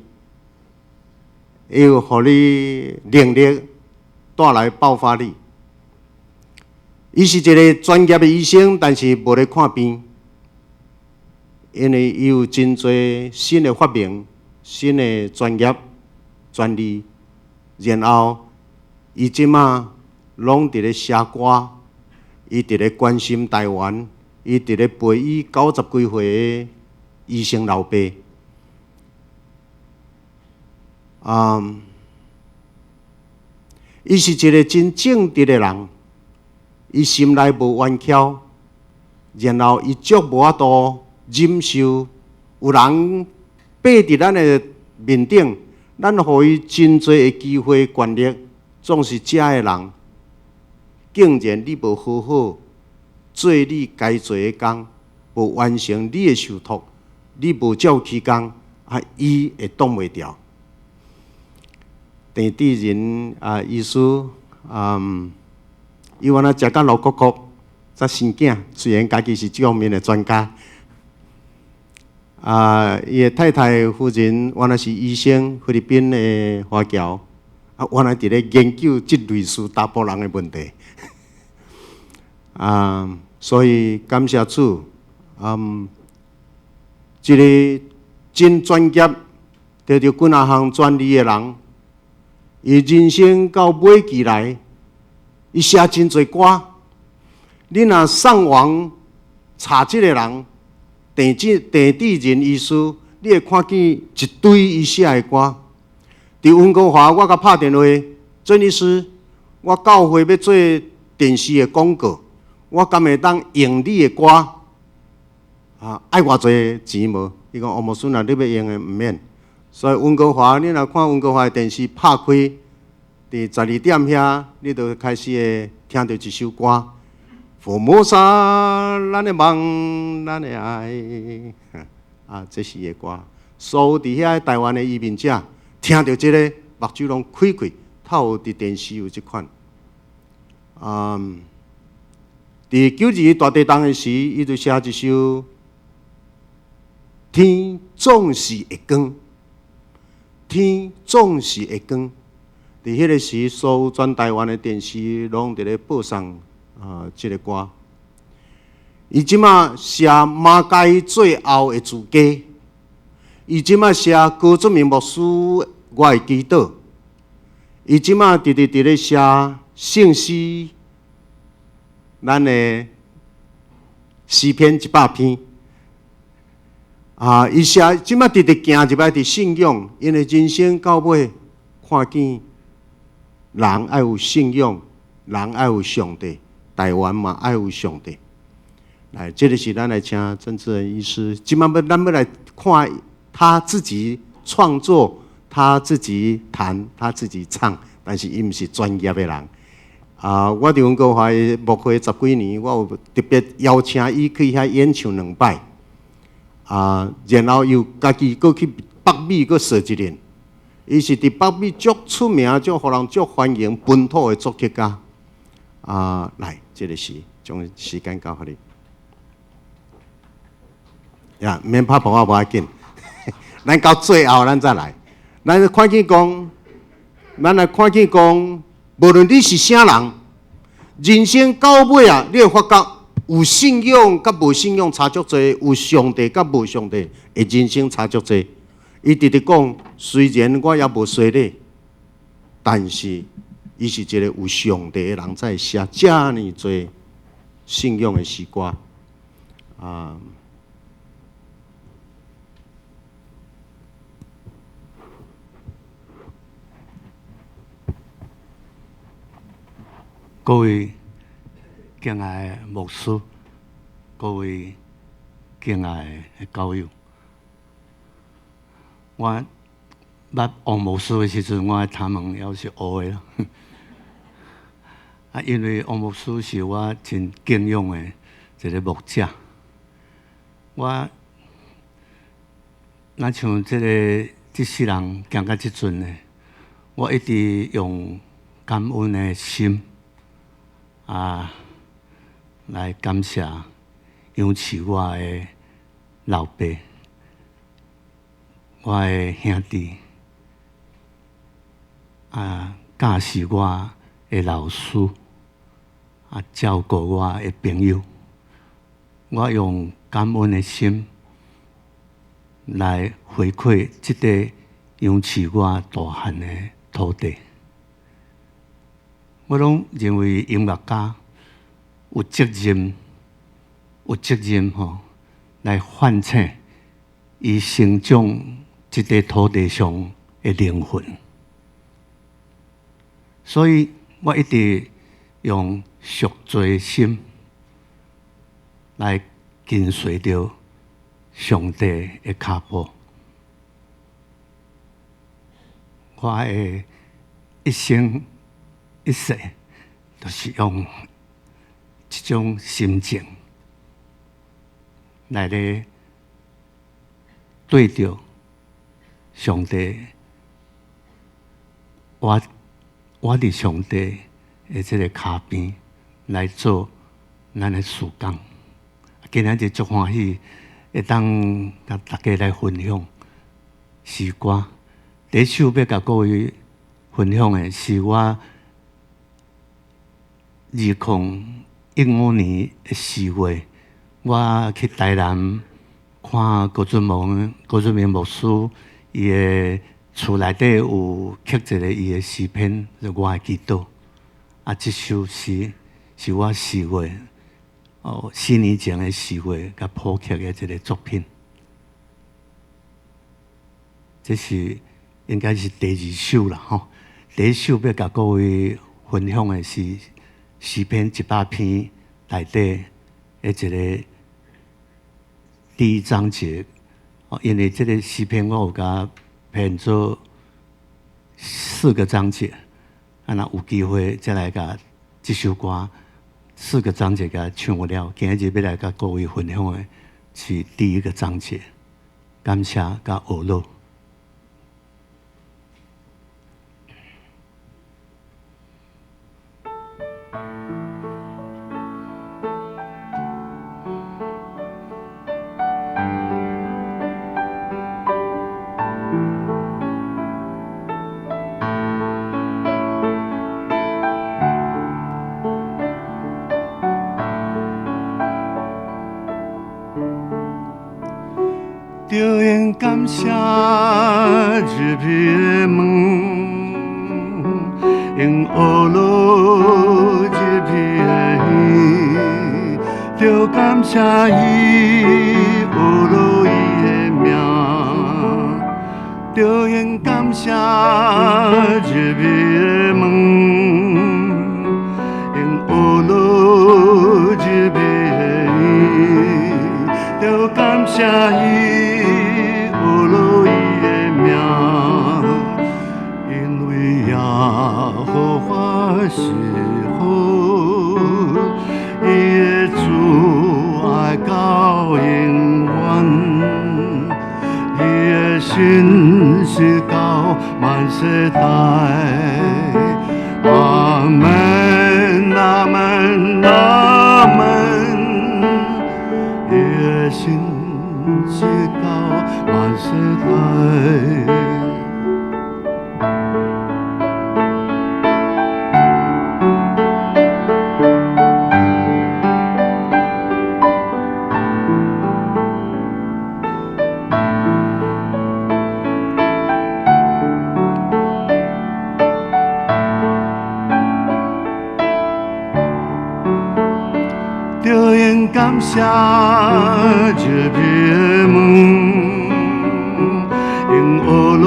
伊，伊有予你能力帶來爆發力。伊是一個專業的醫生，但是無咧看病，因為伊有真濟新的發明、新的專業專利，然後伊這馬攏佇咧寫歌，伊佇咧關心台灣。伊佇咧陪伊九十幾歲的醫生老爸，伊是一個真正直的人，伊心內無冤屈，然後伊足無法度忍受有人爬佇咱的面頂，咱予伊真濟的機會權力，總是遮的人，竟然你無好好做你該做的工，無完成你的受託，你無照起工，啊，伊會擋袂牢。鄭智仁啊，醫師，伊原來食甲老國國，才生囝，雖然家己是這方面的專家。啊，伊的太太夫人原來是醫生，菲律賓的華僑，啊，原來佇咧研究這類似查埔人的問題。啊，所以感謝主，這個真專業，得著幾若項專利的人，伊人生到尾期來，伊寫真濟歌。你若上網查這個人，鄭智仁醫師，你會看見一堆伊寫的歌。佇溫哥華，我共拍電話，鄭醫師，我教會欲做電視的廣告。我敢會當用你的歌？啊，愛偌濟錢無？伊講，王牧師，若你欲用的，毋免。所以溫哥華，你若看溫哥華的電視拍開，佇12點遐，你就開始會聽著一首歌，《福摩沙，咱的夢，咱的愛》啊，這是伊的歌。所有佇遐台灣的移民者，聽著這个，目睭攏開開，透佇電視有這款。佇9·21大地震的時，伊就寫一首《天總是會光》，天總是會光。佇彼个時，所有全台灣的電視攏佇咧播送啊，這个歌。伊這馬寫馬偕最後的自家，伊這馬寫高俊明牧師我的祈禱，伊這馬直直佇咧寫聖詩，咱的詩篇100篇。啊，伊寫這馬直直行入來佇信仰，因為人生到尾看見人愛有信仰，人愛有上帝，台灣嘛愛有上帝。來，這个是咱來請鄭志仁醫師，這馬欲咱欲來看他自己創作，他自己彈，他自己唱，但是伊毋是專業的人。啊，我佇溫哥華牧會十幾年，我有特別邀請伊去遐演唱兩擺。啊，然後又家己閣去北美閣踅一輪。伊是佇北美足出名、足予人足歡迎本土的作曲家。啊，來，這个是將時間交予你。呀，免拍噗仔無要緊，咱到最後咱再來。咱看見講，咱來看見講，無論你是啥人，人生到尾啊，你會發覺有信仰佮無信仰差足濟，有上帝佮無上帝的人生差足濟。伊直直講，雖然我猶無洗禮，但是伊是一个有上帝的人，才會寫遮爾濟信仰的詩歌。啊。各位敬愛的牧師，各位敬愛的教友，我捌王牧師的時陣，我的頭毛猶是烏的。啊，因為王牧師是我真敬仰的一个牧者，我若像這个這世人行到這陣呢，我一直用感恩的心啊，來感謝養飼我的老爸、我的兄弟，啊，教示我的老師，啊，照顧我的朋友，我用感恩的心來回饋這個養飼我大漢的土地。我攏認為音樂家有責任，有責任吼來喚醒伊成長這塊土地上的靈魂。所以我一直用贖罪的心來跟隨著上帝的腳步。我的一生一世，就是用這種心情來咧對著上帝，我我佇上帝的這个跤邊來做咱的事工。今仔日足歡喜，會當共大家來分享詩歌。第一首欲共各位分享的是我2015年的4月，我去台南看高俊明高俊明牧師，伊的厝內底有刻一个伊的詩篇，是我的祈禱。啊，這首詩是我四月哦，4年前的4月，共譜曲的一个作品。這是應該是第二首啦，吼。第一首欲共各位分享的是詩篇100篇內底的一个第一章節。哦，因為這个詩篇我有共編編做四個章節，啊，若有機會再來共這首歌四個章節共唱了。今日欲來共各位分享的是第一個章節，感謝佮呵咾。著用感謝入彼的門，用呵咾入彼的園，著感謝伊呵咾伊的名，著用感謝入彼的門，用呵咾入彼的園，著感謝伊。耶和華是好，伊的慈愛到永遠，伊的信實到萬世代。阿門，阿門，阿門。伊的信實到萬世代。感謝入彼的門，用呵咾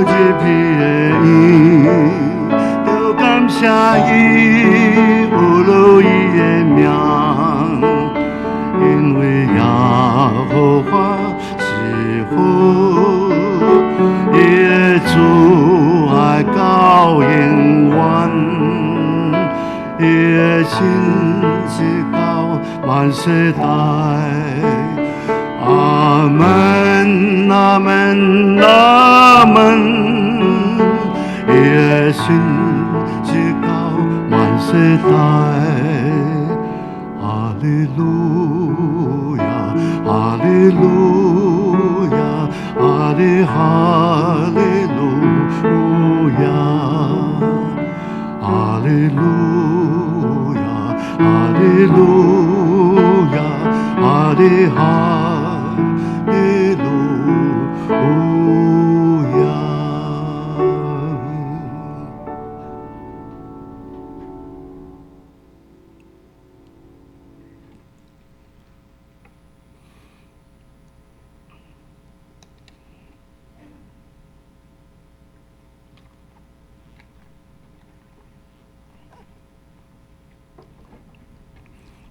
入彼的園，著感謝伊呵咾伊的名，因為耶和華是好，伊的慈愛到永遠，伊的信實到萬世代。阿門，阿門，阿門。伊的信實到萬世代。哈利路亞，哈利路亞，哈利哈利路亞，哈利路亞，哈利路亞，哈利哈利路亞。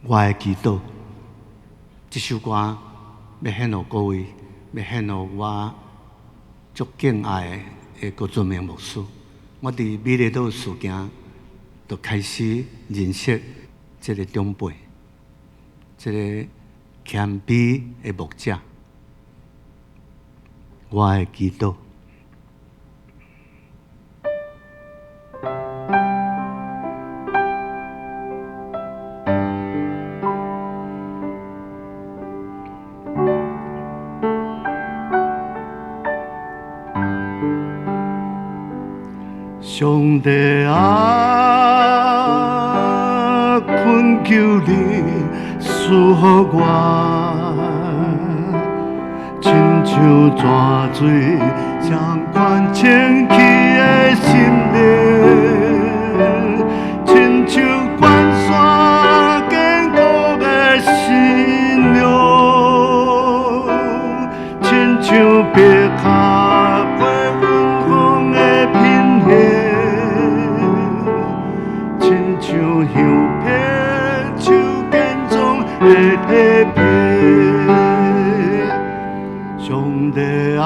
我的祈禱，這首歌欲獻予各位，欲獻予我足敬愛的郭俊明牧師。我佇美麗島事件就開始認識這個長輩，這個謙卑的牧者。我的祈禱。上帝啊，懇求你賜予我，親像泉水這款清氣的心靈，親像關山堅固的信仰，親像白跤飛芬芳的品行，親像香柏樹堅壯的體魄。上帝啊，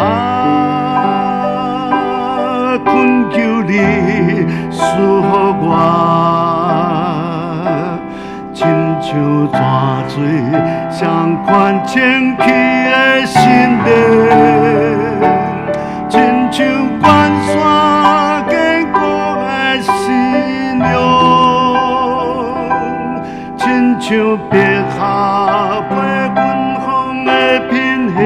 恳求你赐予我，亲像泉水双款清气的心灵，亲像关山坚固的信仰，亲像百合花芬芳的品行，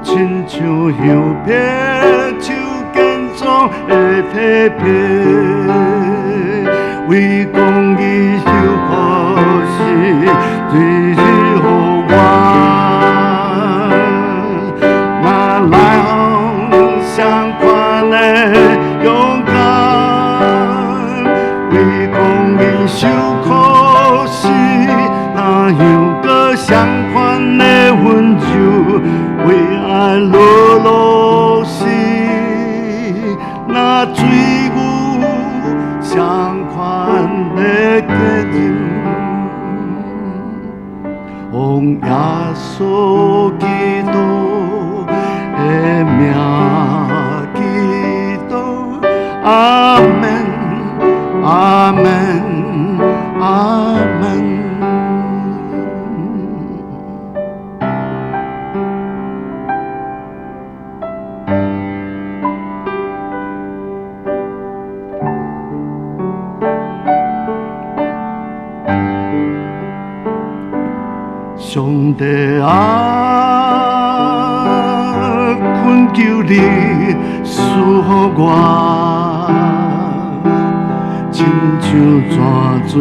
亲像香柏树坚壮的体魄，为公义受苦时，对予我，若来予相款的勇敢，为公义受苦时，若有阁相款的温柔，为爱落落时，若水牛相款的坚韧，奉耶稣基督的名祈祷，阿们，阿们，阿们。上帝啊，恳求你赐予我，亲像泉水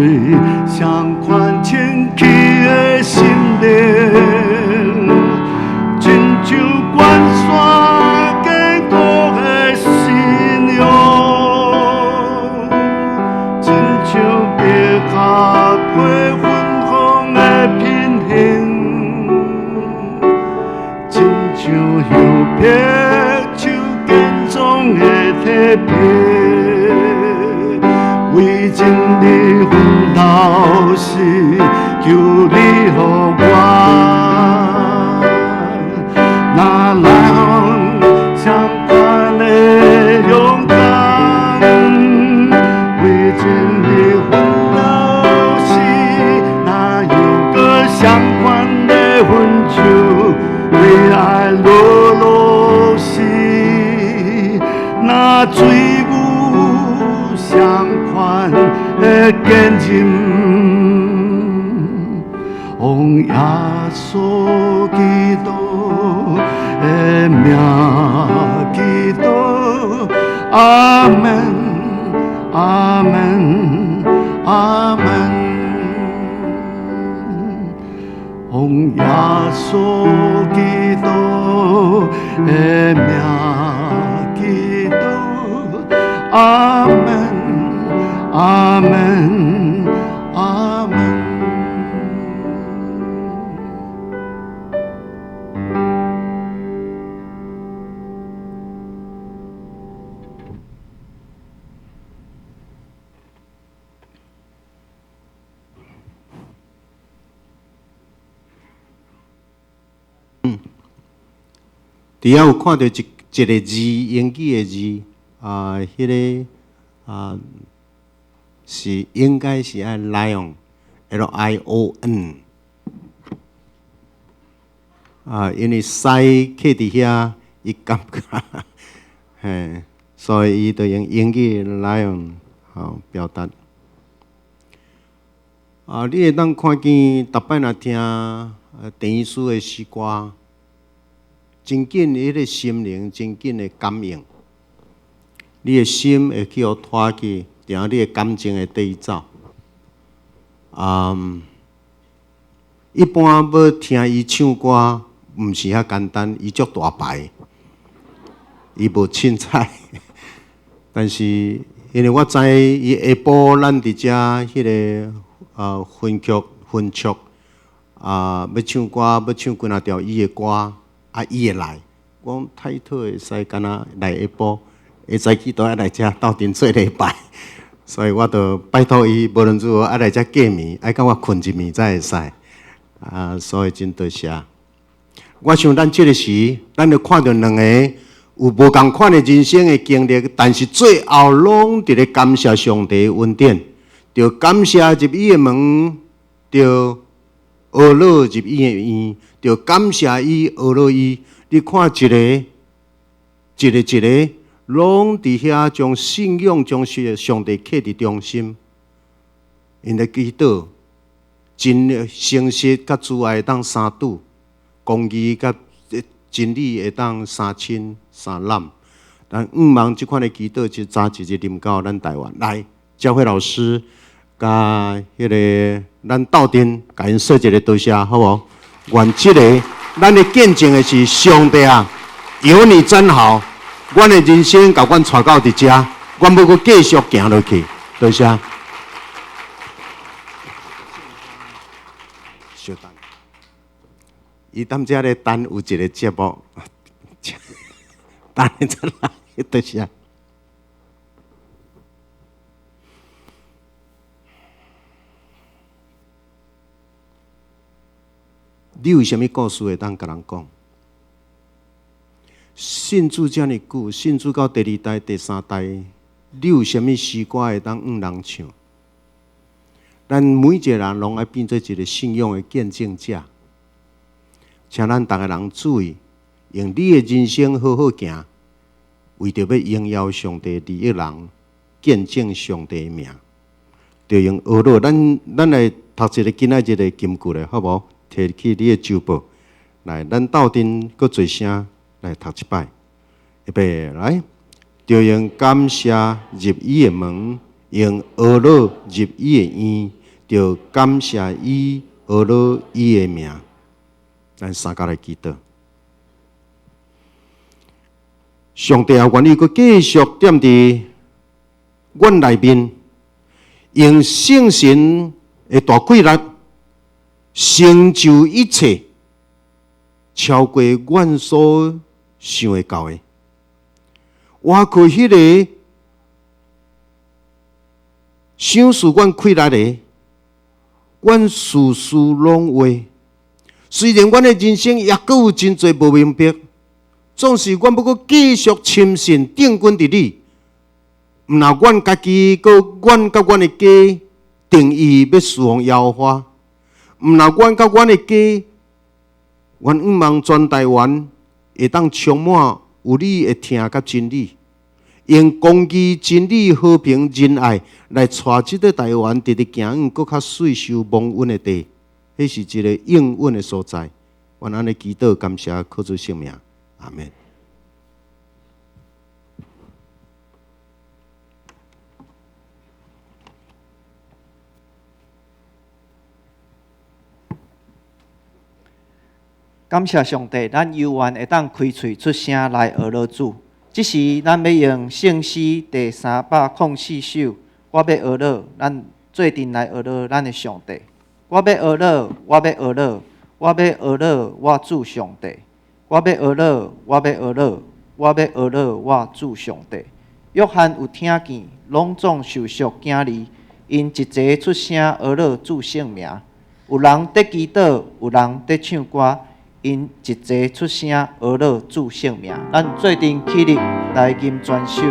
双款清气的心灵，亲像关山坚固的信仰，亲像百合花芬芳的品行，亲像香柏树坚壮的体魄，为真理奋斗时，求你予我，若来予相款的勇敢，为真理奋斗时，若有阁相款的温柔，为爱落落时，若水牛相款的坚韧，奉耶稣基督的名祈祷，阿们，阿们，阿们。奉耶稣基督的名祈祷，阿们，阿们，阿们。伫遐有看到一个字，英语的字啊，彼个啊是应该是爱 lion，L I O N 啊，因为狮企伫遐，伊感觉嘿，所以伊就用英语 lion 好表达。啊，你会当看见，逐摆若听陈医师的诗歌，真紧，彼个心灵真紧的感应，你的心会去予拖去，定你的感情会缀伊走。一般欲听伊唱歌，毋是遐简单，伊足大牌，伊无凊彩。但是因为我知伊下晡咱伫遮彼个分曲分曲啊，欲唱歌欲唱几若条伊的歌。啊，伊会来，我讲太讨会使敢若来下晡，下早起都爱来遮斗阵做礼拜，所以我就拜托伊，无论如何爱来遮过暝，爱共我睏一暝才会使。啊，所以真多谢。我想咱这个时，咱就看著两个有無仝款的人生的經歷，但是最後攏佇咧感謝上帝的恩典，著感謝入伊的門，著呵咾入伊的院，著感謝伊呵咾伊。你看一个，一个一个，攏佇遐將信仰、將上帝放佇中心，𪜶咧祈禱，真誠實佮慈愛當相拄，公義佮真理會當相親相攬。咱向望這款的祈禱，就早一日臨到咱台灣來。教會老師，佮彼个咱鬥陣，共𪜶說一个多謝，好無？願這个咱的見證的是上帝啊，有你真好。阮的人生共阮帶到佇遮，阮欲閣繼續行落去，多謝。稍等，伊踮遮咧等有一个節目，等下再來，多謝。你有啥物故事會當共人講？信主遮爾久，信主到第二代、第三代，你有啥物詩歌會當向人唱？咱每一个人攏愛變做一个信仰的見證者，請咱逐个人注意，用你的人生好好行，為著欲榮耀上帝、利益人、見證上帝的名，就用呵咾。咱來讀一个今仔日的金句咧，好無？提起你的周報來，咱鬥陣閣做聲來讀一擺。預備來，就用感謝入伊的門，用呵咾入伊的院，就感謝伊呵咾伊的名。咱三佮來祈禱。上帝啊，願意閣繼續踮佇阮內面，用聖神的大氣力，成就一切，超過阮所想會到的。活過彼个賞賜阮氣力的，阮事事攏會。雖然阮的人生猶閣有真濟無明白，總是阮欲閣繼續深信定根佇你。毋若阮家己，閣阮佮阮的家定意欲事奉耶和華。毋若阮佮阮的家，阮向望全台灣會當充滿有你的疼佮真理，用公義、真理、和平、仁愛來帶這个台灣直直行向閣較媠修蒙恩的地，彼是一个應允的所在。阮按呢祈禱，感謝靠主聖名，阿們。感謝上帝，咱猶原會當開喙出聲來呵咾主。這時，咱欲用聖詩第304首，我欲呵咾，咱做陣來呵咾咱的上帝。我欲呵咾，我欲呵咾，我欲呵咾我主上帝。我欲呵咾，我欲呵咾，我欲呵咾我主上帝。約翰有聽見，攏總受屬驚離，𪜶一齊出聲呵咾主聖名。有人佇祈禱，有人佇唱歌。𪜶一齊出聲呵咾主聖名，咱做陣起立來吟全首。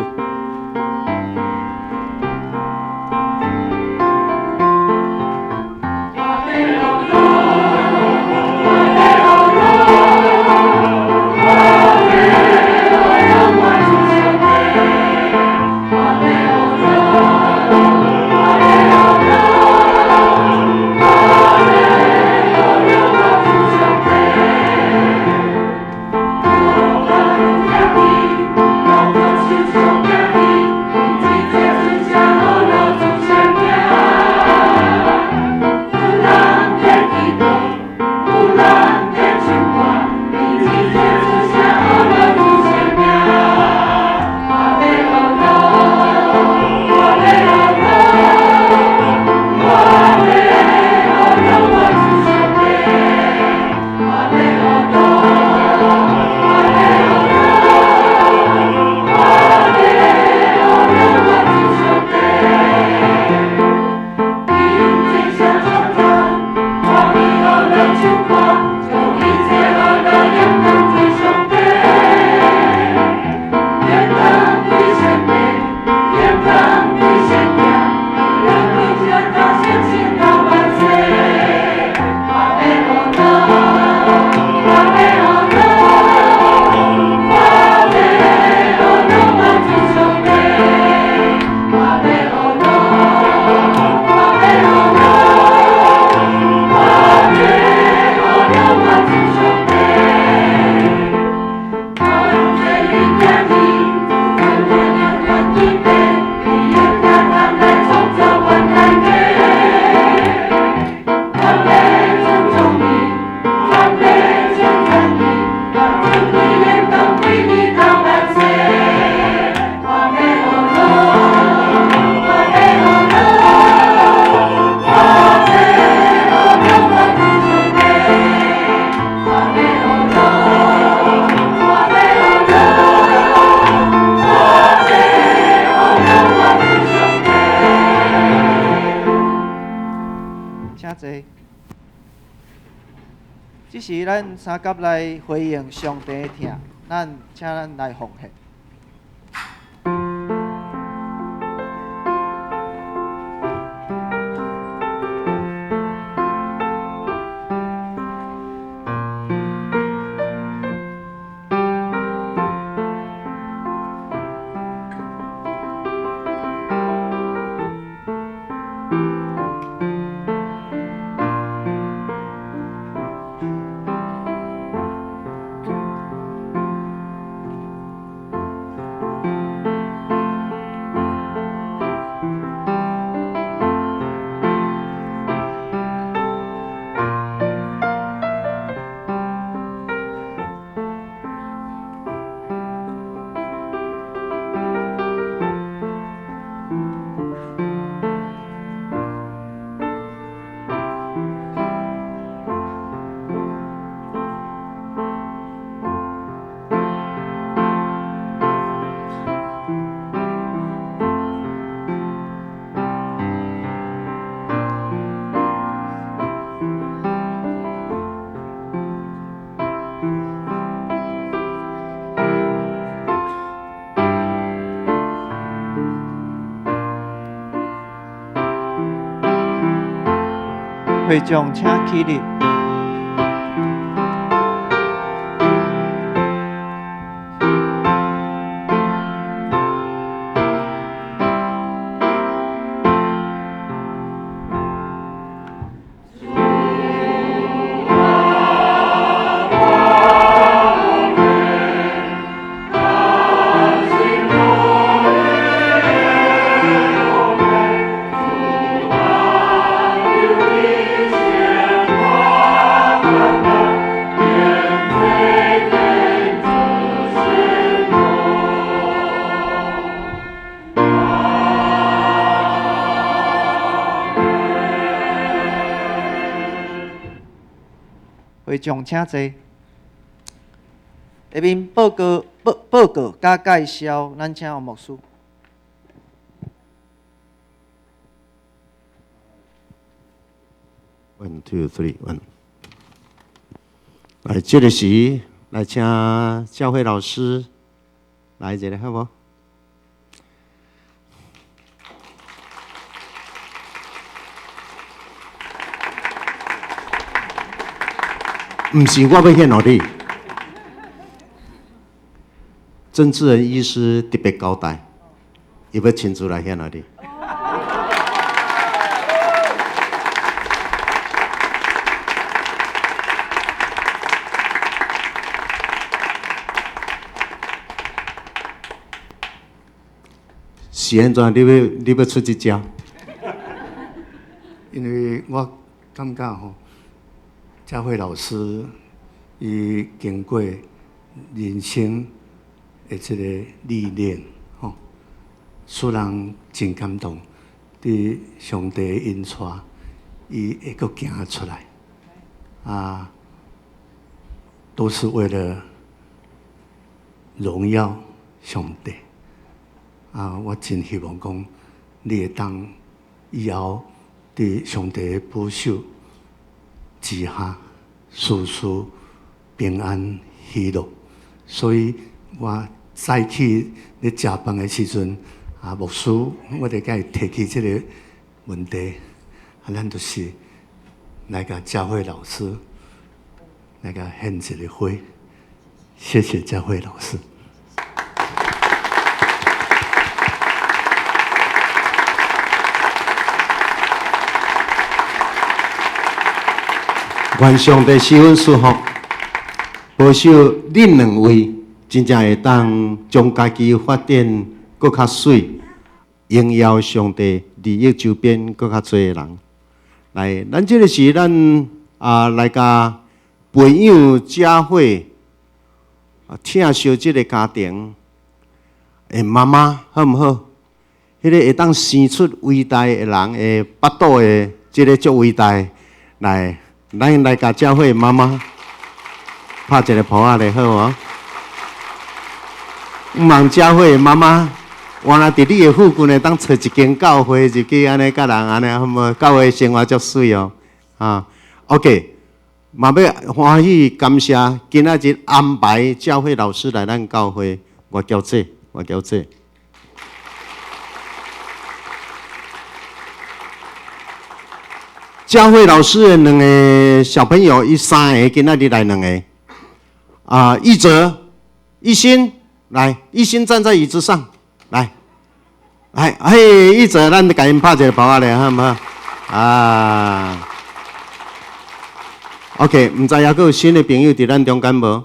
請坐。這時咱三甲來回應上帝的疼，咱請咱來奉獻。會眾請起立。會眾請坐。下面報告、報報告佮介紹，咱請王牧師。 One two three one。來，這个時來請教會老師來一下，好無？毋是我欲獻予你，曾志仁醫師特別交代，伊欲親自來獻予你。是按怎？你欲出這招？因為我感覺吼，佳慧老師伊經過人生的這個歷練，吼，使人真感動。佇上帝引帶，伊會閣行出來，啊，都是為了榮耀上帝。啊，我真希望講，你會當以後佇上帝的保守之下，事事平安喜樂。所以我早起咧食飯的時陣，啊，牧師，我就共伊提起這個問題，啊，咱就是來共佳慧老師來共獻一個花，謝謝佳慧老師。願上帝賜阮祝福，保守恁兩位真正會當將家己發展閣較媠，榮耀上帝，利益周邊閣較濟的人。來，咱這个是咱啊來共培養佳慧，疼惜這个家庭的媽媽好毋好？彼个會當生出偉大的人的腹肚的這个足偉大，來。咱來共佳慧媽媽拍一个噗仔咧，好無？毋望佳慧媽媽，原來佇你的附近會當揣一間教會入去，按呢佮人按呢好無？教會生活足媠哦。啊，OK，嘛欲歡喜感謝今仔日安排教會老師來咱教會，我叫這，我叫這。教會老師的兩个小朋友，伊三个今仔日來兩个。啊，一哲、一心，來，一心站在椅子上，來，來，嘿，一哲，咱共𪜶拍一个拍仔咧，好毋好？啊，OK，毋知猶閣有新的朋友佇咱中間無？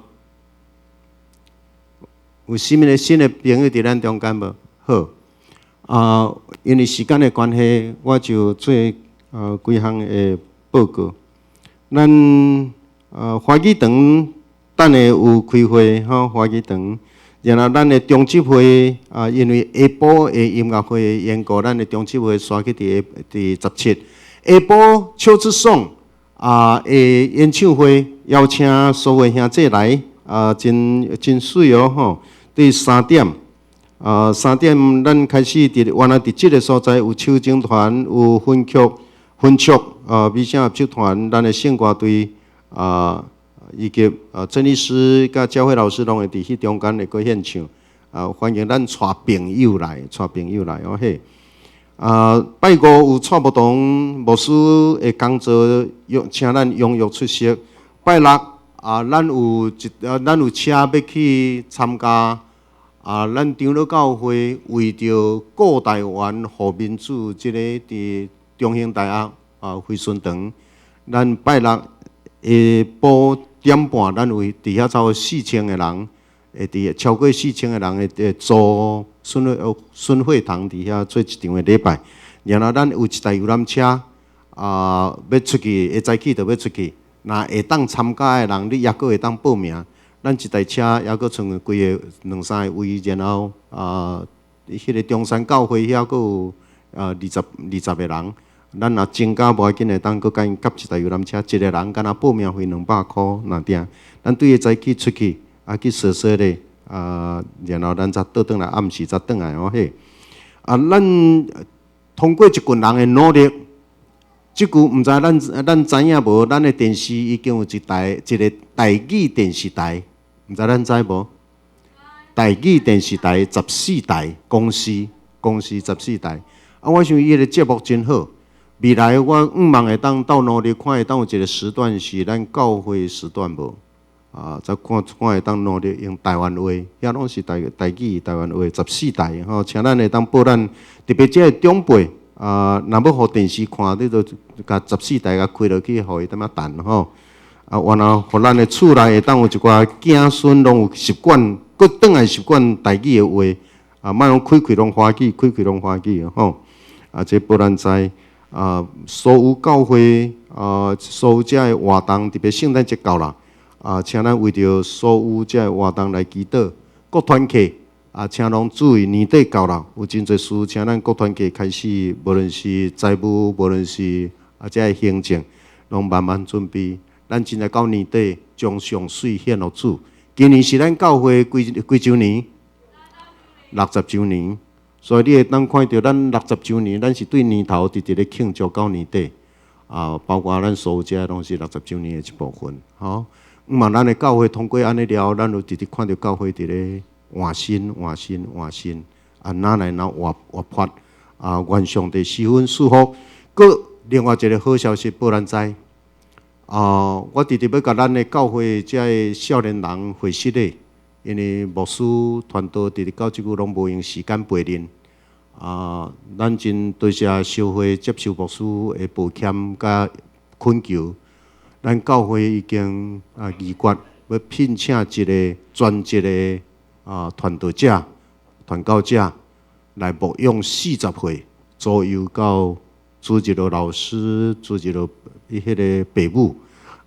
有啥物的新的朋友佇咱中間無？好，啊，因為時間的關係，我就做幾項的報告。咱華語堂等下有開會吼，華語堂。然後咱的中執會啊，因為下晡的音樂會的緣故，咱的中執會徙去佇佇17。下晡秋之頌啊的演唱會，邀請所有兄弟來啊，真真媠哦吼。對三點啊，三點咱開始佇原來佇這个所在有手箏團，有分曲分曲啊，美聲合唱團，咱的聖歌隊啊。以及鄭律師佮教會老師攏會佇彼中間會閣獻唱，啊，歡迎咱帶朋友來，帶朋友來哦嘿。啊，拜五有蔡牧堂牧師的講座，約請咱踴躍出席。拜六啊，咱有一咱有車欲去參加啊，咱長老教會為著顧台灣、護民主這个佇中興大學啊回春堂，咱拜六下晡點半，咱有佇遐超過4000个人，會佇超過4000个人會佇做孫會堂佇遐做一場的禮拜。然後咱有一台遊覽車啊，欲出去，會早起就欲出去。若會當參加的人，你猶閣會當報名。咱一台車猶閣剩幾个兩三个位，然後啊，彼个中山教會遐閣有啊二十个人。咱若增加無要緊，會當閣共𪜶夾一台遊覽車，一个人敢若報名費200箍爾定。咱對會早起出去，啊去踅踅咧，啊，然後咱才倒轉來，暗時才轉來哦嘿。啊，咱通過一群人的努力，這久毋知咱咱知影無？咱的電視已經有一台一个台語電視台，毋知咱知無？台語電視台14台公司公司14台。啊，我想伊个節目真好。未來我向望會當鬥努力，看會當有一个時段是咱教會時段無？啊，再看看會當努力用台灣話，遐攏是台台語、台灣話14台吼，請咱會當報咱特別這个長輩啊，若欲予電視看，你就共14台共開落去，予伊踮遐等吼。啊，原來予咱的厝內會當有一寡囝孫攏有習慣，閣轉來習慣台語的話，啊，莫講開開攏華語，開開攏華語吼。啊，這報咱知。啊，所有教會啊，所有遮的活動，特別聖誕節到啦，啊，請咱為著所有遮的活動來祈禱。各團契啊，請攏注意年底到啦，有真濟事，請咱各團契開始，無論是財務，無論是啊遮的行政，攏慢慢準備。咱真來到年底，將上媠獻予主。今年是咱教會幾幾週年？60週年。所以你會當看著咱60週年，咱是對年頭直直咧慶祝到年底，啊，包括咱所有遮攏是60週年的一部分，吼。毋嘛，咱的教會通過按呢了，咱有直直看著教會佇咧換新、換新、換新，啊，哪來哪活活潑，啊，願上帝十分祝福。閣另外一个好消息報咱知，啊，我直直欲共咱的教會遮的少年人回信咧。因為牧師傳道直直到這久攏無閒時間陪恁，啊，咱真多謝小會接受牧師的抱歉佮懇求，咱教會已經啊議決欲聘請一个專職的啊傳道者、傳教者來牧養40歲左右到主日學老師、主日學彼个爸母，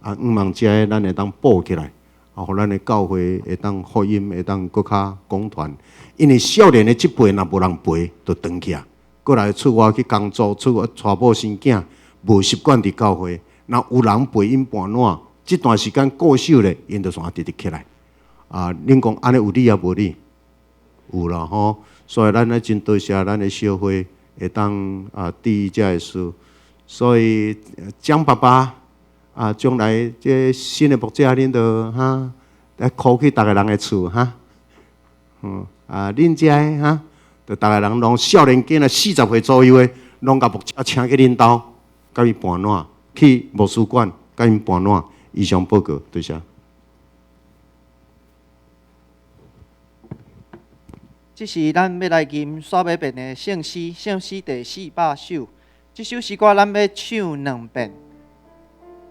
啊，向望這个咱會當補起來。啊，予咱的教會會當福音會當閣較廣傳，因為少年的這輩若無人陪，就斷去啊。過來出外去工作，出外娶某生囝，無習慣佇教會。若有人陪𪜶伴拚，這段時間顧守咧，𪜶就煞直直起來。啊，恁講按呢有理抑無理？有啦吼。所以咱咧真多謝咱的小會會當啊，佇這个事，所以江爸爸啊，將來這新的牧者恁就哈來 call 去逐个人的厝哈，啊，恁遮的哈，就逐个人攏少年囝仔40歲左右的，攏共牧者請去恁兜，共伊盤撋，去牧師館共𪜶盤撋。以上報告，多謝。這是咱欲來吟煞尾遍的聖詩，聖詩第400首。這首詩歌咱欲唱兩遍，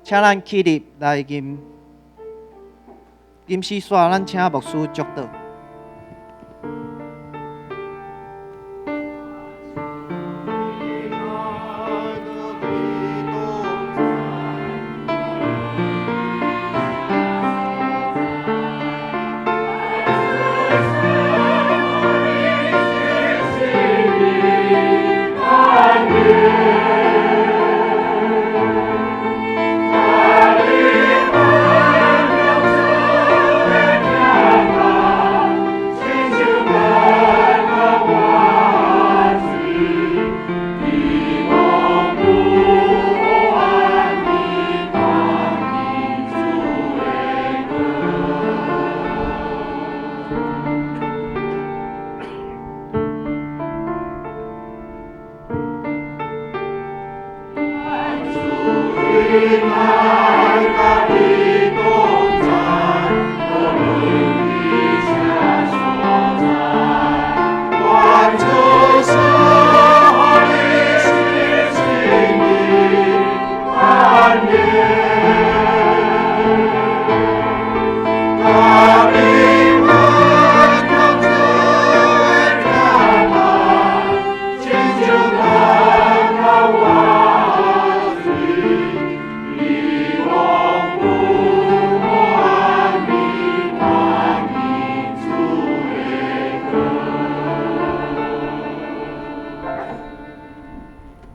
請咱起立來吟。吟詩煞，咱請牧師祝禱。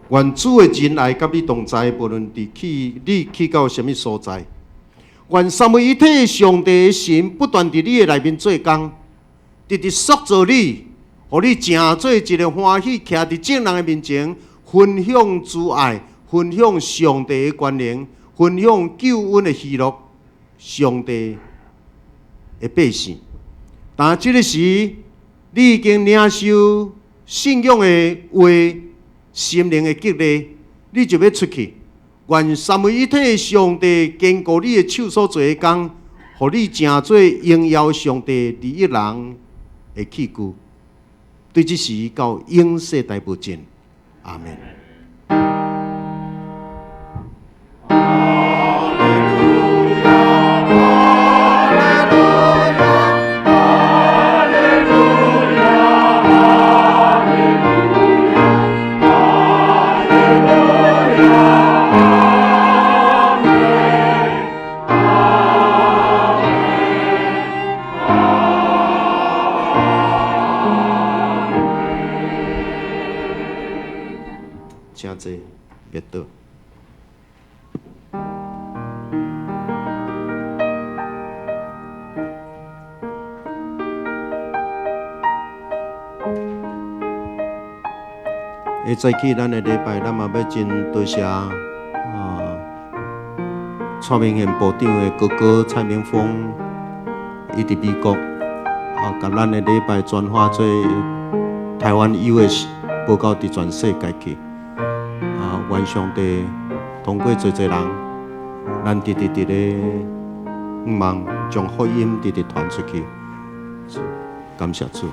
願主的仁愛佮你同在，無論佇去你去到啥物所在。願三位一體上帝的神不斷佇你的內面做工，直直塑造你，予你成做一个歡喜，徛佇眾人的面前，分享主愛，分享上帝的權能，分享救恩的喜樂，上帝的百姓。但這个時，你已經領受信仰的話。心靈的激勵，你就欲出去。願三位一體的上帝堅固你的手所做的工，予你成做榮耀上帝利益人的器具。對這時到永世代無盡。阿們。請坐，別倒。下早起咱的禮拜，咱嘛欲真多謝啊，蔡明憲部長的哥哥蔡明峰，伊佇美國啊，共咱的禮拜轉化做台灣 US，報到佇全世界去。啊，願上帝通過濟濟人，咱直直佇咧向望將福音直直傳出去。感謝主。